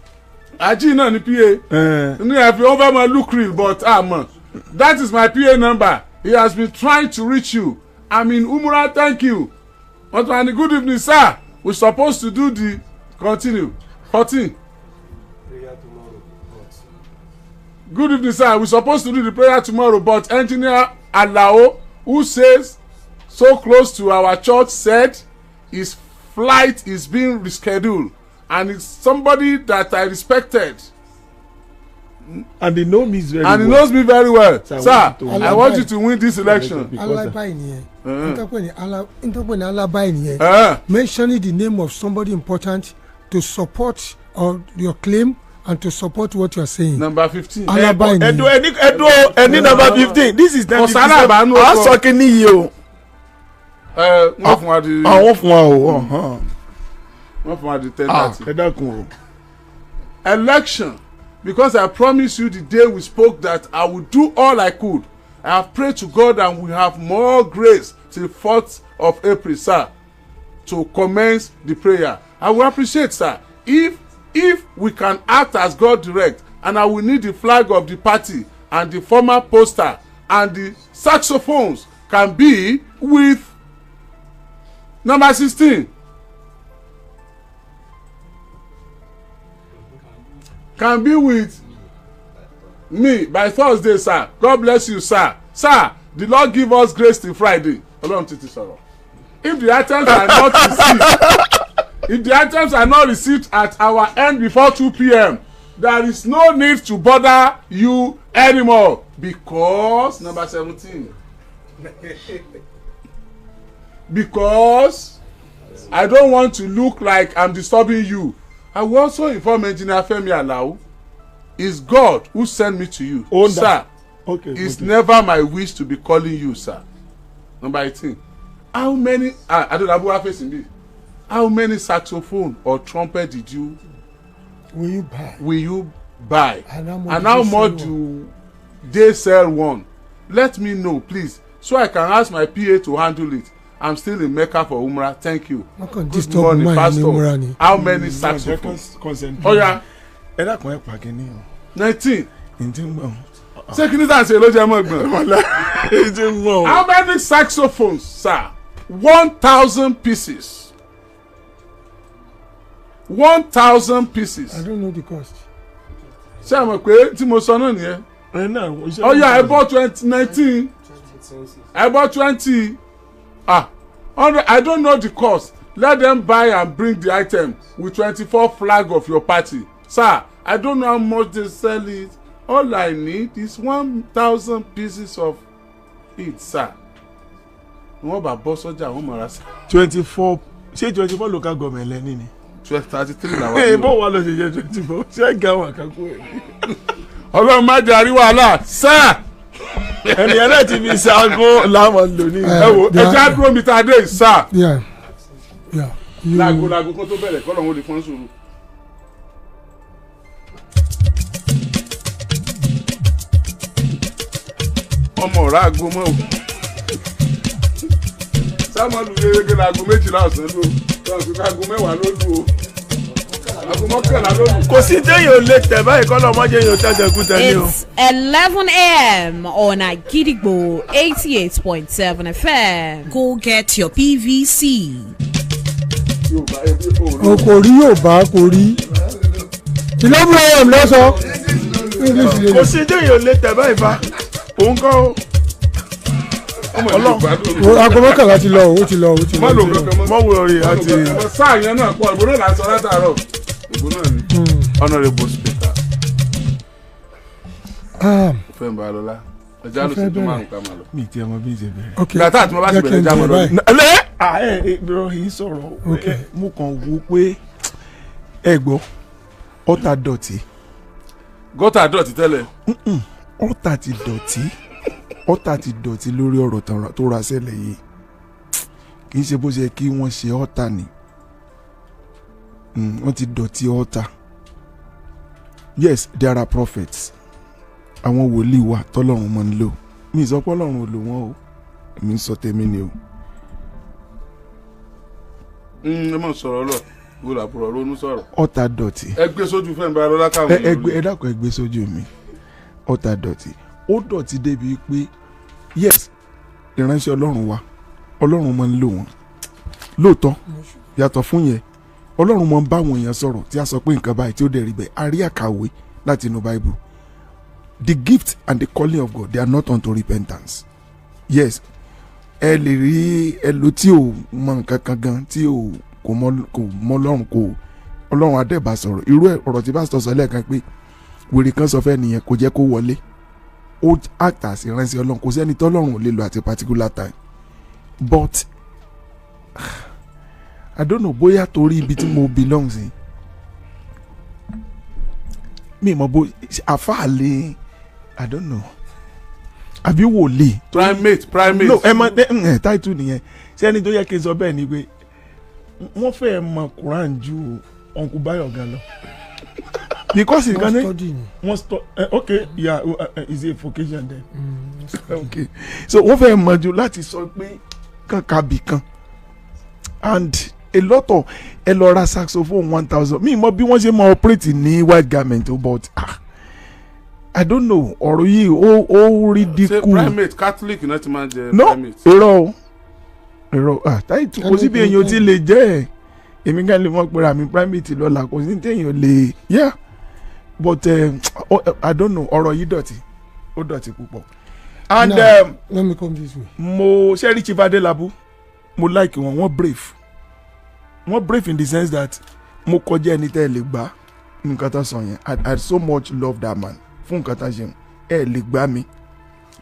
Aji náà ni PA. Ní ẹ fi wọ́n fẹ́ mọ look real, but àmọ́ that is my PA number. He has been trying to reach you. I'm in Umrah, thank you. Wọ́n tún wá ní, good evening, sir, we suppose to do the continue. 14. Good evening, sir, we suppose to do the prayer tomorrow, but Engineer Alao, who says so close to our church, said his flight is being rescheduled and it's somebody that I respected And he know me very and he well. knows me very well. Sir, I Sir, want you to I want you to win this election. Because, Alibi nìyẹn. Ntọ́pẹ̀ ní alibi nìyẹn. Mentioning the name of somebody important to support or your claim and to support what you are saying. Number 15. Alibi Ẹdun nìyẹn. ẹni ẹdun ẹni number 15, this is Ọ̀sán àbánú 10:57. À ọkọ. ń sọ kí ni yìí o. Ẹ wọ́n fún wa di Àwọn fún wa o. Ọ̀hán. Wọ́n fún wa di ten Ah, thirty. ẹ dákun o. Election, because I promise you the day we spoke that I would do all I could. I have prayed to God and we have more grace till 4th of April, sir, to commence the prayer. I will appreciate, sir, if we can act as God direct, and I will need the flag of the party and the former poster and the saxophones can be with number 16. Can be with me by Thursday, sir. God bless you, sir. Sir, the Lord give us grace till Friday. Ọlọ́run ti ti sọ̀rọ̀. If the items are not received, if the items are not received at our end before 2 p.m., there is no need to bother you anymore because number 17, because I don't want to look like I'm disturbing you. I will also inform Engineer Femi Alao. It's God who sent me to you. Own Sir, that. Okay. it's Okay. never my wish to be calling you, sir. Number 18. How many, ah, Adolabu wa facing me. How many saxophone or trumpet did you Will you buy? Will you buy? And how much And do how they much sell do they sell one? Let me know, please, so I can ask my PA to handle it. I'm still in Mecca for Umrah. Thank you. Wọ́n kàn Good disturb morning, man ní pastor. múra ni. How many saxophones? Concentrate. Oya, Ẹ dákun, ẹ pa kínní o. 19. N ti ń gbọ̀n. Ṣé kí ni tá à ń ṣe ló jẹ́ mọ́ gbọ̀n? N ti ń gbọ̀n o. How many saxophones, sir? 1,000 pieces. 1,000 I pieces. don't know the cost. Ṣé ẹ mọ̀ pé tí mo sọ náà nìyẹn? Ẹ náà iṣẹ́ Ọ̀ya, ẹ bọ́ 20 19, ẹ bọ́ 20, ah, 100. I don't know the cost. Let them buy and bring the item with 24 flag of your party. Sir, I don't know how much they sell it. All I need is 1,000 pieces of it, sir. Wọ́n bá bọ́ sọ́jà, wọ́n mọ̀ra sí. 24, ṣé 24 local government lẹ́ni ni. 12 33 làwọn Ẹ ní bó o. wa lọ ṣe jẹ 24, ṣé ẹ ga àwọn àkàkọ ẹ. Ọlọ́run má jẹ́ àrí wàhálà, sir. Ẹni ẹ náà ti fi ṣaago láwọn lò ní. Ẹ wo, ẹ jẹ́ àdúró mi tá a dé yìí, sir. Yeah. You, Láago láago kan tó bẹ̀rẹ̀ kọ́ lọ́run ó lè fọ́n sùúrù. Ọmọ ọ̀rá aago mọ́ o, sáàmù lù gẹ́gẹ́ láago 12 ọ̀sán ló lọ́wọ́ pé aago 10 ló lù o. Mọ́kànlá lónìí. Kò sí téèyàn ò lè tẹ̀ báyìí kọ́ lọ́mọdé yẹn ò tẹ̀tẹ̀ kú tẹ̀ ní o. It's 11 a.m. on Agidigbo 88.7 FM. Go get your PVC. Yorùbá ẹbí òòrùn. O kò rí Yorùbá, kò rí 11 a.m. lọ́sọ̀ English lè Kò sí téèyàn ò lè tẹ̀ báyìí fa òun kọ́ o. Ọmọ Ọlọ́run. Yorùbá lónìí. Aago 11 ti lọ o, ó ti lọ, ó ti lọ. Má lò Ó ti lọ. kankan mọ́. Mọ́ wúrọ̀ rí àti. Sáà yẹn náà pọ̀, ìbò náà là ń sọ látàárọ̀, ìbò náà ni. Honourable Speaker. Ah, Fẹ́mi Balọ́lá, ẹja ló Mo sì fẹ́ tún bẹ̀rẹ̀. márùn ká máa lọ. Mi ti ẹ̀ mọ bí n ṣe bẹ̀rẹ̀. Ok. Ìgbà tá àti mo bá ti Jẹ́ kí bẹ̀rẹ̀ n já mọ́ lọ. bẹ̀rẹ̀ báyìí. Lẹ́ ẹ ẹ bro yìí sọ̀rọ̀. Ok. Ẹ, mo kàn wò pé ẹ gbọ́ ọ̀tà dọ̀tí. Gọ́tà dọ̀tí tẹ́lẹ̀. Ọ̀tà ti dọ̀tí, ọ̀tà ti dọ̀tí lórí ọ̀rọ̀ tó ra ṣẹlẹ̀ yìí. Kì í ṣe bó ṣe kí wọ́n ṣe ọ̀tà ni. Wọ́n ti dọ̀tí ọ̀tà. Yes, there are prophets, àwọn wòlíì wà tọ́lọ́run máa ń lò. Mi ì sọ pé Ọlọ́run ò lò wọ́n o, èmi ń sọ tèmi ni o. Ẹ mọ̀ sọ̀rọ̀ lọ, wọ́n làbúrò ronú sọ̀rọ̀. Ọ̀tà dọ̀tí. Ẹ gbé sójú Fẹ́mi Balọ́lá káwọn. Ẹ ẹ gbé, ẹ dákun, ẹ gbé sójú mi. Ọ̀tà dọ̀tí, ó dọ̀tí débi pé yes, ìránṣẹ́ Ọlọ́run wa, Ọlọ́run máa ń lò wọ́n lóòótọ́. Yàtọ̀ fún yẹn, Ọlọ́run máa ń bá àwọn èèyàn sọ̀rọ̀ tí a sọ pé nǹkan báyìí tí ó dẹ̀ rí bẹ́ẹ̀. A rí àkàwé láti inú Bible. The gift and the calling of God, they are not unto repentance. Yes, ẹ lè rí ẹlò tí ò mọ nǹkan kan gan, tí ò kò mọ Ọlọ́run, kò Ọlọ́run adẹ́bà sọ̀rọ̀. Irú ẹ̀ ọ̀rọ̀ tí pásítọ̀ sọ lẹ́ẹ̀kan pé wèrè kan sọ fẹ́ nìyẹn, kò jẹ́ kó wọlé. Ó act as ìránṣẹ́ Ọlọ́run. Kò sẹ́ni tọ́lọ́run ò lè lò at a particular time, but I don't know bóyá torí ibi tí mo belong sí, mi mọ̀ bó àfáà lè, I don't know, àbí wòlíì. Primate, primate. No, ẹ mọ ẹ ẹ title nìyẹn. Ṣé ẹni tó yẹ kí n sọ bẹ́ẹ̀ ni pé wọ́n fẹ́ẹ́ mọ Quran ju Uncle Bayo gan lọ, because nǹkan Wọ́n ní study ni. Wọ́n stọ ẹ, ok, yeah, is a vocation then. Ok, so wọ́n fẹ́ẹ́ mọ ju láti sọ pé kankan bì kan and a lot of ẹ lọ ra saxophone 1,000. Mi mọ bí wọ́n ṣe mọ operate ní white garment o, but ah, I don't know, ọ̀rọ̀ yìí ó Ṣé ridicule. primate Catholic náà ti máa ń jẹ No. primate? Irọ́ o, irọ́. Ah, táìtù kò síbi èèyàn tí lè jẹ́ ẹ̀. Èmi kan lè mọ̀ pé àmì primate lọ́la, kò sí téèyàn lè, yeah, but I don't know, ọ̀rọ̀ yìí dọ̀tí, ó dọ̀tí púpọ̀ and Now, let me come this way. Mo ṣe rí Chief Adelabu, mo like wọn. Wọ́n brave, wọ́n brave in the sense that mo kọjá ẹni tẹ́ ẹ lè gbà nǹkan tó sọ yẹn. I so much love that man fún nǹkan tó ṣe. Ẹ lè gbà mí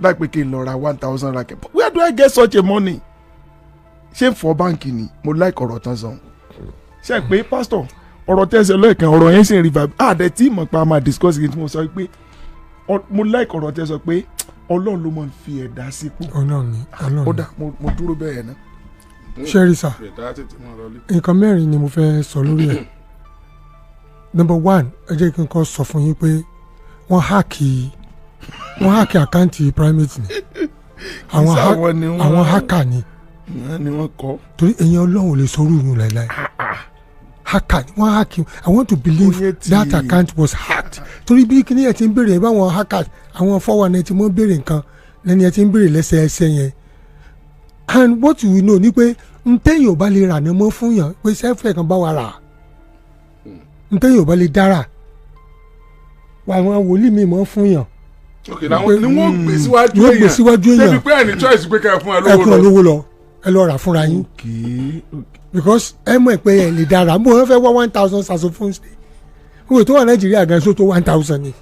láìpẹ́ kí n lọ ra 1,000 racket. But where do I get such a money? Ṣé n fọ báǹkì ni? Mo like ọ̀rọ̀ tán sọ. Ṣe pé pastor, ọ̀rọ̀ tẹ́sẹ̀ lẹ́ẹ̀kan, ọ̀rọ̀ yẹn sì ń revive àdẹ tí mọ̀ pé a máa discuss yìí tí mo sọ pé mo like ọ̀rọ̀ tẹ́ sọ pé Ọlọ́run ló máa ń fi ẹ̀dá sípò. Ọlọ́run ni, Ọlọ́run Ó ni. dà, mo dúró bẹ́ẹ̀ náà. Ṣẹ́rí sà, Ẹ̀dá tètè máa lọ lé. nǹkan mẹ́rin ni mo fẹ́ sọ lórí ẹ̀. Number one, ẹ jẹ́ kí n kọ́ sọ fún yín pé wọ́n hack account primate ni. Àwọn Sáwọn ni wọ́n- àwọn hacker ni. Wọ́n ni wọ́n kọ́. Torí èèyàn Ọlọ́run ò lè sọ orú yun láìláì. Hacker ni wọ́n hack. I want to believe Oye ti- that account was hacked, torí bí kíní ẹ̀ ti ń béèrè báwọn hackers, àwọn 419 tí wọ́n béèrè nǹkan lẹ́ni ẹ̀ ti ń béèrè lẹ́sẹẹsẹ yẹn. And what you know ni pé ntẹ́yìn ò bá lè rà ní mọ́ fún yàn pé sẹ́fẹ̀ kan bá wa rà, ntẹ́yìn ò bá lè dára wà, àwọn wòlíì mi mọ́ fún yàn. Ok, làwọn ni wọ́n gbé síwájú Wọ́n gbé èèyàn síwájú èèyàn. Débi pé ẹni choice pé kẹ́ ẹ fún ẹ Ẹ lówó fún ọ lọ. lówó lọ, ẹ lọ rà fúnra yín, because ẹ mọ̀ pé ẹ lè dára. Mo fẹ́ wá 1,000 saxophones ni wọ́n tó wà Nàìjíríà gan, so tó 1,000 ni.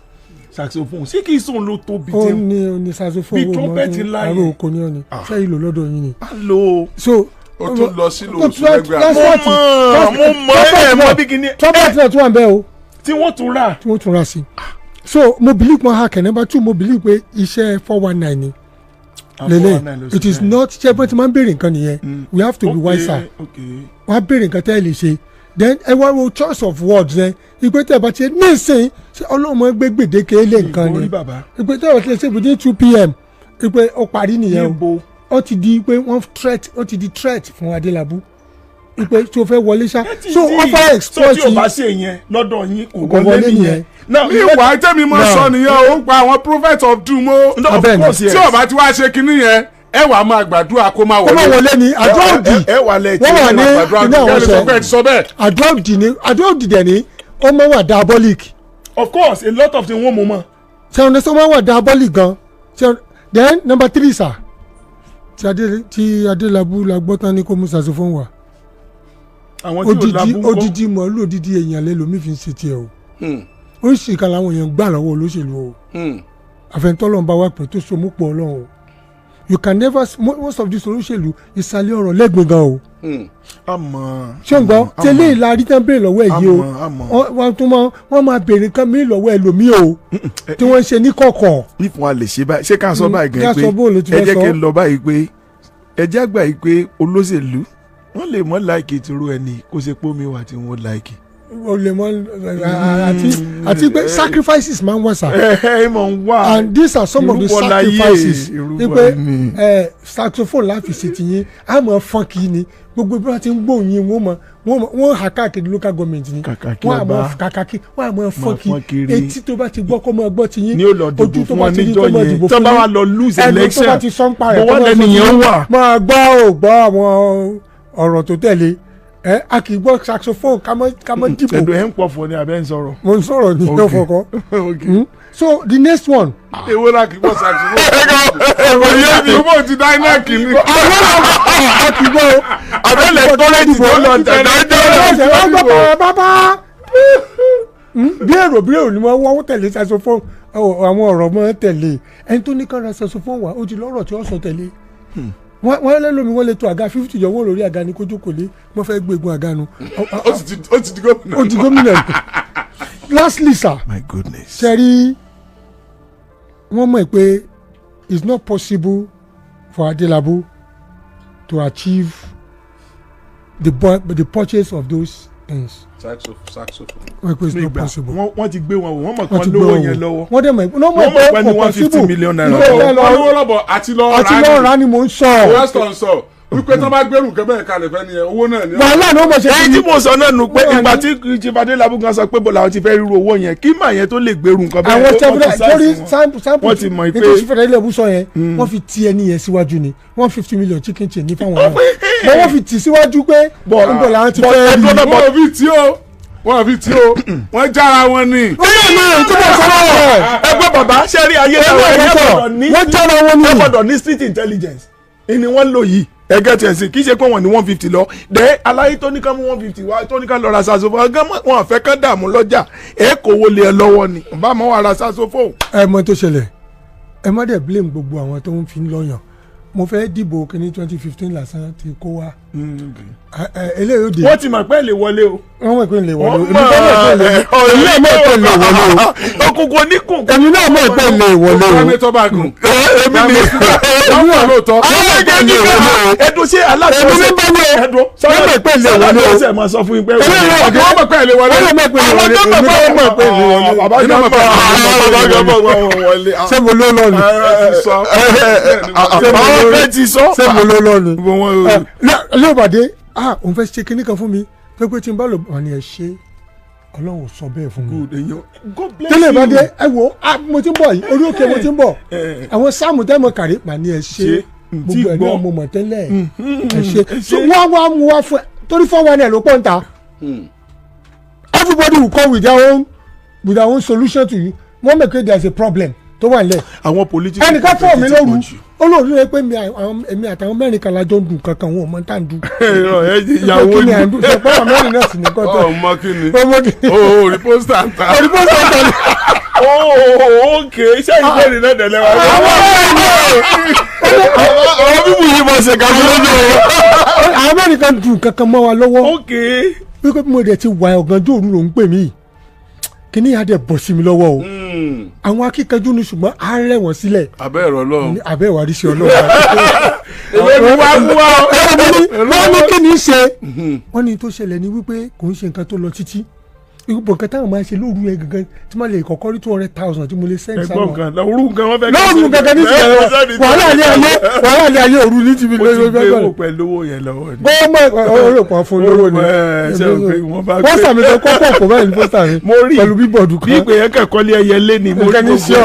Saxophone sí kì í sóun ló tóbi Ó tí ní, ó ní saxophone. Bí Owó trumpet mọ́ ńlá yẹn. Àrò oko ni ó ní ṣé ìlò lọ́dọ̀ yín ni. Á lo. So Ó tún lọ sílò oṣù lẹ́gbẹ̀ẹ́. Mo mọ̀, mo mọ̀, ẹ mọ̀ bí kíní Trumpet náà tún wà bẹ́ẹ̀ o. Tí wọ́n tún rà. Tí wọ́n tún rà sí. So mo believe mo hack. Number two, mo believe pé iṣẹ́ 419 ni lele. It is not ṣé bọ́n ti máa ń béèrè nǹkan nìyẹn. We have to be wiser. Wọ́n á béèrè nǹkan tẹ́ ẹ lè ṣe, then ẹ wá wo choice of words ẹ ìpè tẹ́ ẹ bá ti ṣe nísìnyí, ṣé Ọlọ́run máa ń gbé gbèdéke lé nǹkan ni? Orí bàbá. Ìpè tẹ́ ẹ bá ti ṣe within 2 p.m., ìpè ó parí nìyẹn o. Níbo? Ó ti di pé wọ́n threat, ó ti di threat fún Adélábù. Ipe tí o fẹ́ wọlé ṣá, so wọ́n fẹ́ exploit. So tí o bá ṣe yẹn lọ́dọ̀ yín, kò Kò wọlé wọlé nìyẹn. nìyẹn. Now, Ìwà tẹ́mi mọ́ No. sọ nìyẹn, ó ń pa àwọn prophet of doom o. No, of Abẹ́ni. course, yes. Tí ó bá ti wá ṣe kinní yẹn, ẹ wàá máa gbàdúrà kó má Kó má wọlé. wọlé ni àdúrà òdì. Ẹ wà lẹ Wọ́n wà ní Gbàdúrà iná àwọn kẹ́lẹ́ sọ pé ẹ sọ ti sọ bẹ́ẹ̀. Àdúrà òdì ni, àdúrà òdì dẹ̀ ni ó máa wà diabolic. Of course, a lot of things wọ́n mú mọ́. Ṣé ọ̀nà sọ máa wà diabolic gan. Then number three, sir, ti adé ti Adélábù la gbọ́ tán ní kó mú saxophone wá. Àwọn tí ò Odidi labú ńkọ́? Odidi mọ̀ọ́lù, odidi èèyàn lẹ́lòmí fi ń ṣe tiẹ̀ o. Oríṣiríṣi kan làwọn èèyàn gbà lọ́wọ́ olóṣèlú o. Àfẹnutọ́lọ́run bá wà pé tó so mú pọ̀ Ọlọ́run o. You can never, most of these olóṣèlú, ìsàlẹ̀ ọ̀rọ̀ lẹ́gbẹ̀ẹ́ gan o. Àmọ́ Ṣé ń gbọ́ tẹ́lẹ̀ ìlàrí tán béèrè lọ́wọ́ ẹ̀ yìí o? Àmọ́, àmọ́. Wọ́n tún máa, wọ́n máa béèrè nǹkan mí lọ́wọ́ ẹlòmíì o tí wọ́n ń ṣe ní kọ̀kọ̀. If wọn lè ṣe báyìí, ṣé ká sọ báyìí Ká gan sọ bó ló ti pé ẹ fẹ́ jẹ́ sọ. kí n lọ báyìí pé ẹ jẹ́ àgbà yìí pé olóṣèlú wọ́n lè mọ́ like tìrú ẹni kó ṣe pé omi wà tí wọ́n like. O lè mọ àti pé sacrifices máa ń wà sà. Ẹ ẹ mọ̀ ń wá. And these are some of the Ìrúbọ láyé, sacrifices ìrúbọ wípé ni. ẹ saxophone láfi ṣe tiyín, àmọ́ fọ́nkì ni gbogbo bí wọ́n ti ń gbóhùn yín, wọ́n mọ wọ́n hà káàkiri local government ni. Kàkà kí Wọ́n a àmọ́ bá kàkà kí wọ́n àmọ́ fọ́nkì. Fọ́n kiri. Etí tó bá ti gbọ́ kó máa gbọ́ tiyín, Ni ó lọ dìbò ojú tó fún bá wọn ti rí níjọ́ kó máa yẹn dìbò tó fún bá wà yín. lọ lose Ẹnu tó bá election ti sọ ń pa rẹ̀ bó kó wọ́n máa lẹ́nu sọ yẹn tiyín. wà. Máa gbọ́ ò gbọ́ àwọn ọ̀rọ̀ tó tẹ̀lé ẹ, a kì í gbọ́ saxophone ká mọ́ dìbò. Ẹ̀dùn ẹ̀ ń pọ̀fọ̀ ni abẹ́ ń sọ̀rọ̀. Mo ń sọ̀rọ̀ ní Okay. ọ̀fọ̀kọ́. Okay. So the next one. Èwo la kì í gbọ́ saxophone? Ẹ̀rọ yẹn mi ò ti dá iná kìíní. A kì í gbọ́ o. Abẹ́ electorate tó lọ tẹ̀lé. Bàbá bí èrò bí èrò ni wọ́n wọ́n tẹ̀lé saxophone, àwọn ọ̀rọ̀ mọ́ tẹ̀lé ẹni tó ní kán ra saxophone wá, ó ti lọ́rọ̀ tí ó sọ tẹ̀lé wọ́n lẹ́lómi. Wọ́n lè tó àga 50 jọ, wọ́n lórí àga ni kójú kò lé, wọ́n fẹ́ gbégun àga nu. Ó ti di gómìnà. Ó di gómìnà. Lastly, sir, My goodness. ṣe rí wọ́n mọ̀ pé it's not possible for Adelabu to achieve the purchase of those things. Saxophone. Wọ́n pé it's not Nígbà possible. wọ́n ti gbé wọn wò, wọ́n mọ̀ Wọ́n kán ti gbé lówó wọn yẹn wò. lọ́wọ́. Wọ́n dẹ̀ mọ̀ wọ́n mọ̀ Wọ́n mọ̀ pé pé ní kò 150 possible. million naira Ìgbà lọ́wọ́. tẹ́ lọ Wọ́n lówó lọ́bọ̀ àti lọ́ọ́ àti rà lọ́ọ́ ní. rà ni mò ń sọ. Weston sọ wípé tí wọ́n bá gbẹ́rù nǹkan bẹ́ẹ̀ kalẹ̀ fẹ́ nìyẹn, owó náà ni. Wàhálà ni wọ́n mọ̀ ṣe. Èyí tí mo sọ náà nù pé Wọ́n wà ìgbà tí Chief Adelabu gan sọ pé bó làwọn ti fẹ́ ríru owó yẹn, kí màá yẹn tó lè gbèrú nǹkan bẹ́ẹ̀, Àwọn ó- wọ́n ti tẹ́fúrẹ́ size torí wọn. sample Wọ́n ti mọ̀ pé nítorí Chief Adelabu sọ yẹn, wọ́n fi ti ẹni yẹn síwájú ni 150 million chicken chain ní fáwọn náà, bọ́n wọ́n fi tì síwájú pé níbo làwọn ti fẹ́ rí. Wọ́n ò fi tí o, wọ́n ò fi tí o, wọ́n jára wọn ni. Ó yẹ mi ò túbọ̀ sọ́wọ́ rẹ̀. Ẹgbẹ́ bàbá ṣe rí ayé Ẹgbẹ́ náà, ẹgbẹ́ ìwọ́sọ̀ gbọ́dọ̀ ní wọ́n jára wọn ni. ẹ gbọ́dọ̀ ní street intelligence ni wọ́n lò yìí. Ẹgẹ́ tiẹ̀ sí kì í ṣe pé wọ́n ní 150 lọ dẹ́ aláyé tó ní ká mú 150 wá, tó ní ká lọ ra saxophone gán, wọn àfẹ́ kán dààmú lọ́jà, ẹ kò wọlé ẹ lọ́wọ́ ni bá mọ́ wà ra saxophone. Ẹ mọ tó ṣẹlẹ̀, ẹ má dẹ̀ blame gbogbo àwọn tó ń fi ń lọ́yàn. Mo fẹ́ dìbò kínní 2015 lásán ti kó wa. Eléyìí ó di. Wọ́n ti mọ̀ pé lè wọlé o. Wọ́n mọ̀ pé ń lè wọlé o. Wọ́n Èmi náà mọ̀ pé ń lè wọlé, èmi náà mọ̀ pé ń lè wọlé o. Òkùnkùn oníkùn. Èmi náà mọ̀ pé ń lè wọlé o. Wọ́n ní tó bá gùn. Èmi ni. Wọ́n wà lóòótọ́. Alága ní ká ẹdun ṣe aláṣẹ Èmi ní bá mi o. ẹdun Wọ́n mọ̀ pé ń lè wọlé o. sọlá máa sọ fún yín pé Eléyìí ó Wọ́n mọ̀ pé ẹ̀ lè wọlé. Wọ́n mọ̀ pé ń lè wọlé, Àwọn tó èmi náà mọ̀ pé ń lè wọlé. Bàbá Èmi náà mọ̀ pé bàbá gbọ́ wọlé. Ṣé mo ló lọ ni? Ẹ ti sọ. Àwọn fẹ́ ti sọ. Ṣé mo ló lọ ni? Gbogbo wọn. Lóòbàdé, ah, òun fẹ́ ṣe kinní kan fún mi pé tí n bá lò wọ́n ni ẹ ṣe, Ọlọ́run ò sọ bẹ́ẹ̀ fún mi. Good èèyàn, God bless Tẹ́lẹ̀ bá you. dé, ẹ wo, ah, mo ti ń bọ̀ yìí, orí òkè mo ti ń bọ̀, àwọn sáàmù tẹ́ mọ kàrí mà ní ẹ ṣe. Ṣe, n tí Gbogbo ẹ̀ náà gbọ́. mo mọ̀ tẹ́lẹ̀, ẹ ṣe. So wọ́n wá mú wá fún ẹ torí 419 ló pọ̀ ń ta. Everybody will come with their own solution to you. Wọ́n mọ̀ pé there is a problem tó wà nílẹ̀. Àwọn political Ẹnìkan fọ̀ mí ti lóru, pọ̀ jù. ó lóòrùn rẹ pé èmi àtàwọn mẹ́rin kan la jọ ń dùn kankan, wọn ò mọ tá à ń dùn. Irọ́, ẹ jẹ́ ìyàwó Kí ni à ń ni. dùn? Sọ pé àwọn mẹ́rin náà sì ní kọ́tọ́. Ọmọ kí ni? Ọmọ kí ni? O ò rí poster ń ta. Orí poster ń ta ni. Ooo, ok, ṣé ìbéèrè náà tẹ̀lé wa. Àwọn bíbù yìí mọ̀ ṣe kàwé lójú o. Àwọn mẹ́rin kan dùn kankan mọ́ wa lọ́wọ́. Ok. Wípé mo dẹ̀ ti wà ọ̀gànjọ́ òru ló ń pè mí, kíní yà dẹ̀ bọ̀ sí mi lọ́wọ́ o. Àwọn akíkanjú ni, ṣùgbọ́n á rẹ̀ wọ́n sílẹ̀. Abẹ́ ẹ̀rọ lọ́hùn. Ní abẹ́ ìwà ríṣẹ́ Ọlọ́run. Èmi ni wá mú wa. Wọ́n ní kí ni í ṣe, wọ́n ní tó ṣẹlẹ̀ ni wípé kò ń ṣe nǹkan tó lọ títí. Gbogbo nǹkan táwọn máa ń ṣe lóru yẹn gangan tí máa lè kọ́kọ́ rí 200,000 tí mo lè send Ẹ̀gbọ́n sáwọn. kan òru nǹkan wọ́n fẹ́. Lóru gangan ní ti wàhálà ní ayé, wàhálà ní ayé òru ní ti fi Mo ti lórí gbé owó pẹ̀lú owó yẹn lọ́wọ́ ni. Gọ́ọ̀mọ̀ ọ̀rọ̀ kan fún lówó ni. Ẹ, ṣe o pé wọ́n bá gbé- Pósítà mi tó kọ́kọ́ kò báyìí ní pósítà mi Mo rí. pẹ̀lú bíbọ̀dù Bí kan. ìpè yẹn kẹ̀kọ́ lé ẹyẹ lé ni mo rí Nǹkan ní sí ọ.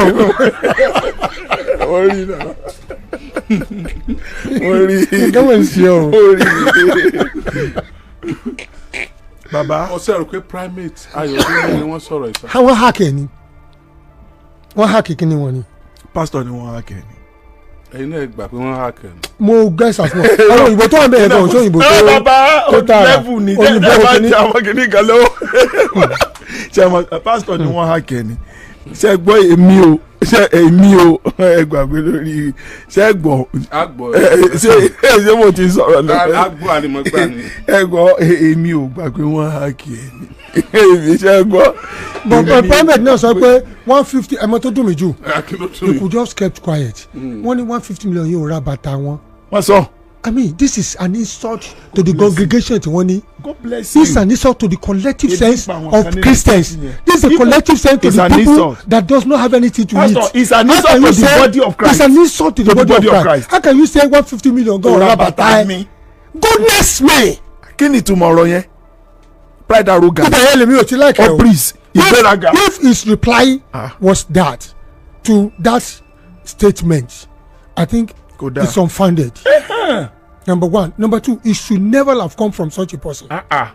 Mo rí náà. Mo rí. Nǹkan wọ̀ ń sí ọ. Mo rí. Bàbá Ọ̀sẹ̀ rò pé primate Ayọ̀délé ni wọ́n sọ̀rọ̀ ìsà. Àwọn hack ẹ̀ ni, wọ́n hack kí ni wọ́n ni. Pásítọ̀ ni wọ́n á kẹ́ ni. Ẹ̀yin náà gbà pé wọ́n hack ẹ̀. Mo guess as well, àwọn òyìnbó tó wà bẹ́ẹ̀ gan òṣó òyìnbó Ẹ tó bàbá tó tààrà level ni òyìnbó ẹ bá kìíní. ti àwọn kìíní kan lọ́wọ́. Ṣé ẹ mọ̀, pásítọ̀ ni wọ́n á kẹ́ ni. Ṣé ẹ gbọ́ èmi o, ṣé èmi o, ẹ gbàgbé lórí, ṣé ẹ gbọ́ Àgbọ̀ ṣé ṣé mo ti sọ̀rọ̀ lọ́wọ́. àgbọ̀ àlìmọ̀gbà ni. Ẹ gbọ́ èmi ò gbà pé wọ́n á kẹ́ ni. Èmi ṣé ẹ gbọ́. But primate náà sọ pé 150 ẹ̀mọ́ tó dùn mí jù, Akínlótú you could just kept quiet. Wọ́n ní 150 million yóò ra bàtà wọn. Wọ́n sọ. I mean, this is an insult to the congregation tí wọ́n ní. God bless you. This is an insult to the collective Ebi sense pa àwọn of kan nínú Christians. ìsìn yẹn. This is a collective sense to It's the an people insult. that does not have anything to Pastor, eat. it's an How insult can to you the say body of Christ. It's an insult to the body of Christ. How can you say 150 million gan Ó ra bàtà ẹ? mi. Goodness me! Kí ni ìtumọ̀ ọ̀rọ̀ yẹn? Pride, arrogance, Nígbà yẹn lèmi ò ti like ẹ o. hubris, ìgbéraga. If his reply Ah. was that to that statement, I think Kò dáa. it's unfounded. Number one. Number two, it should never have come from such a person. Ah, ah.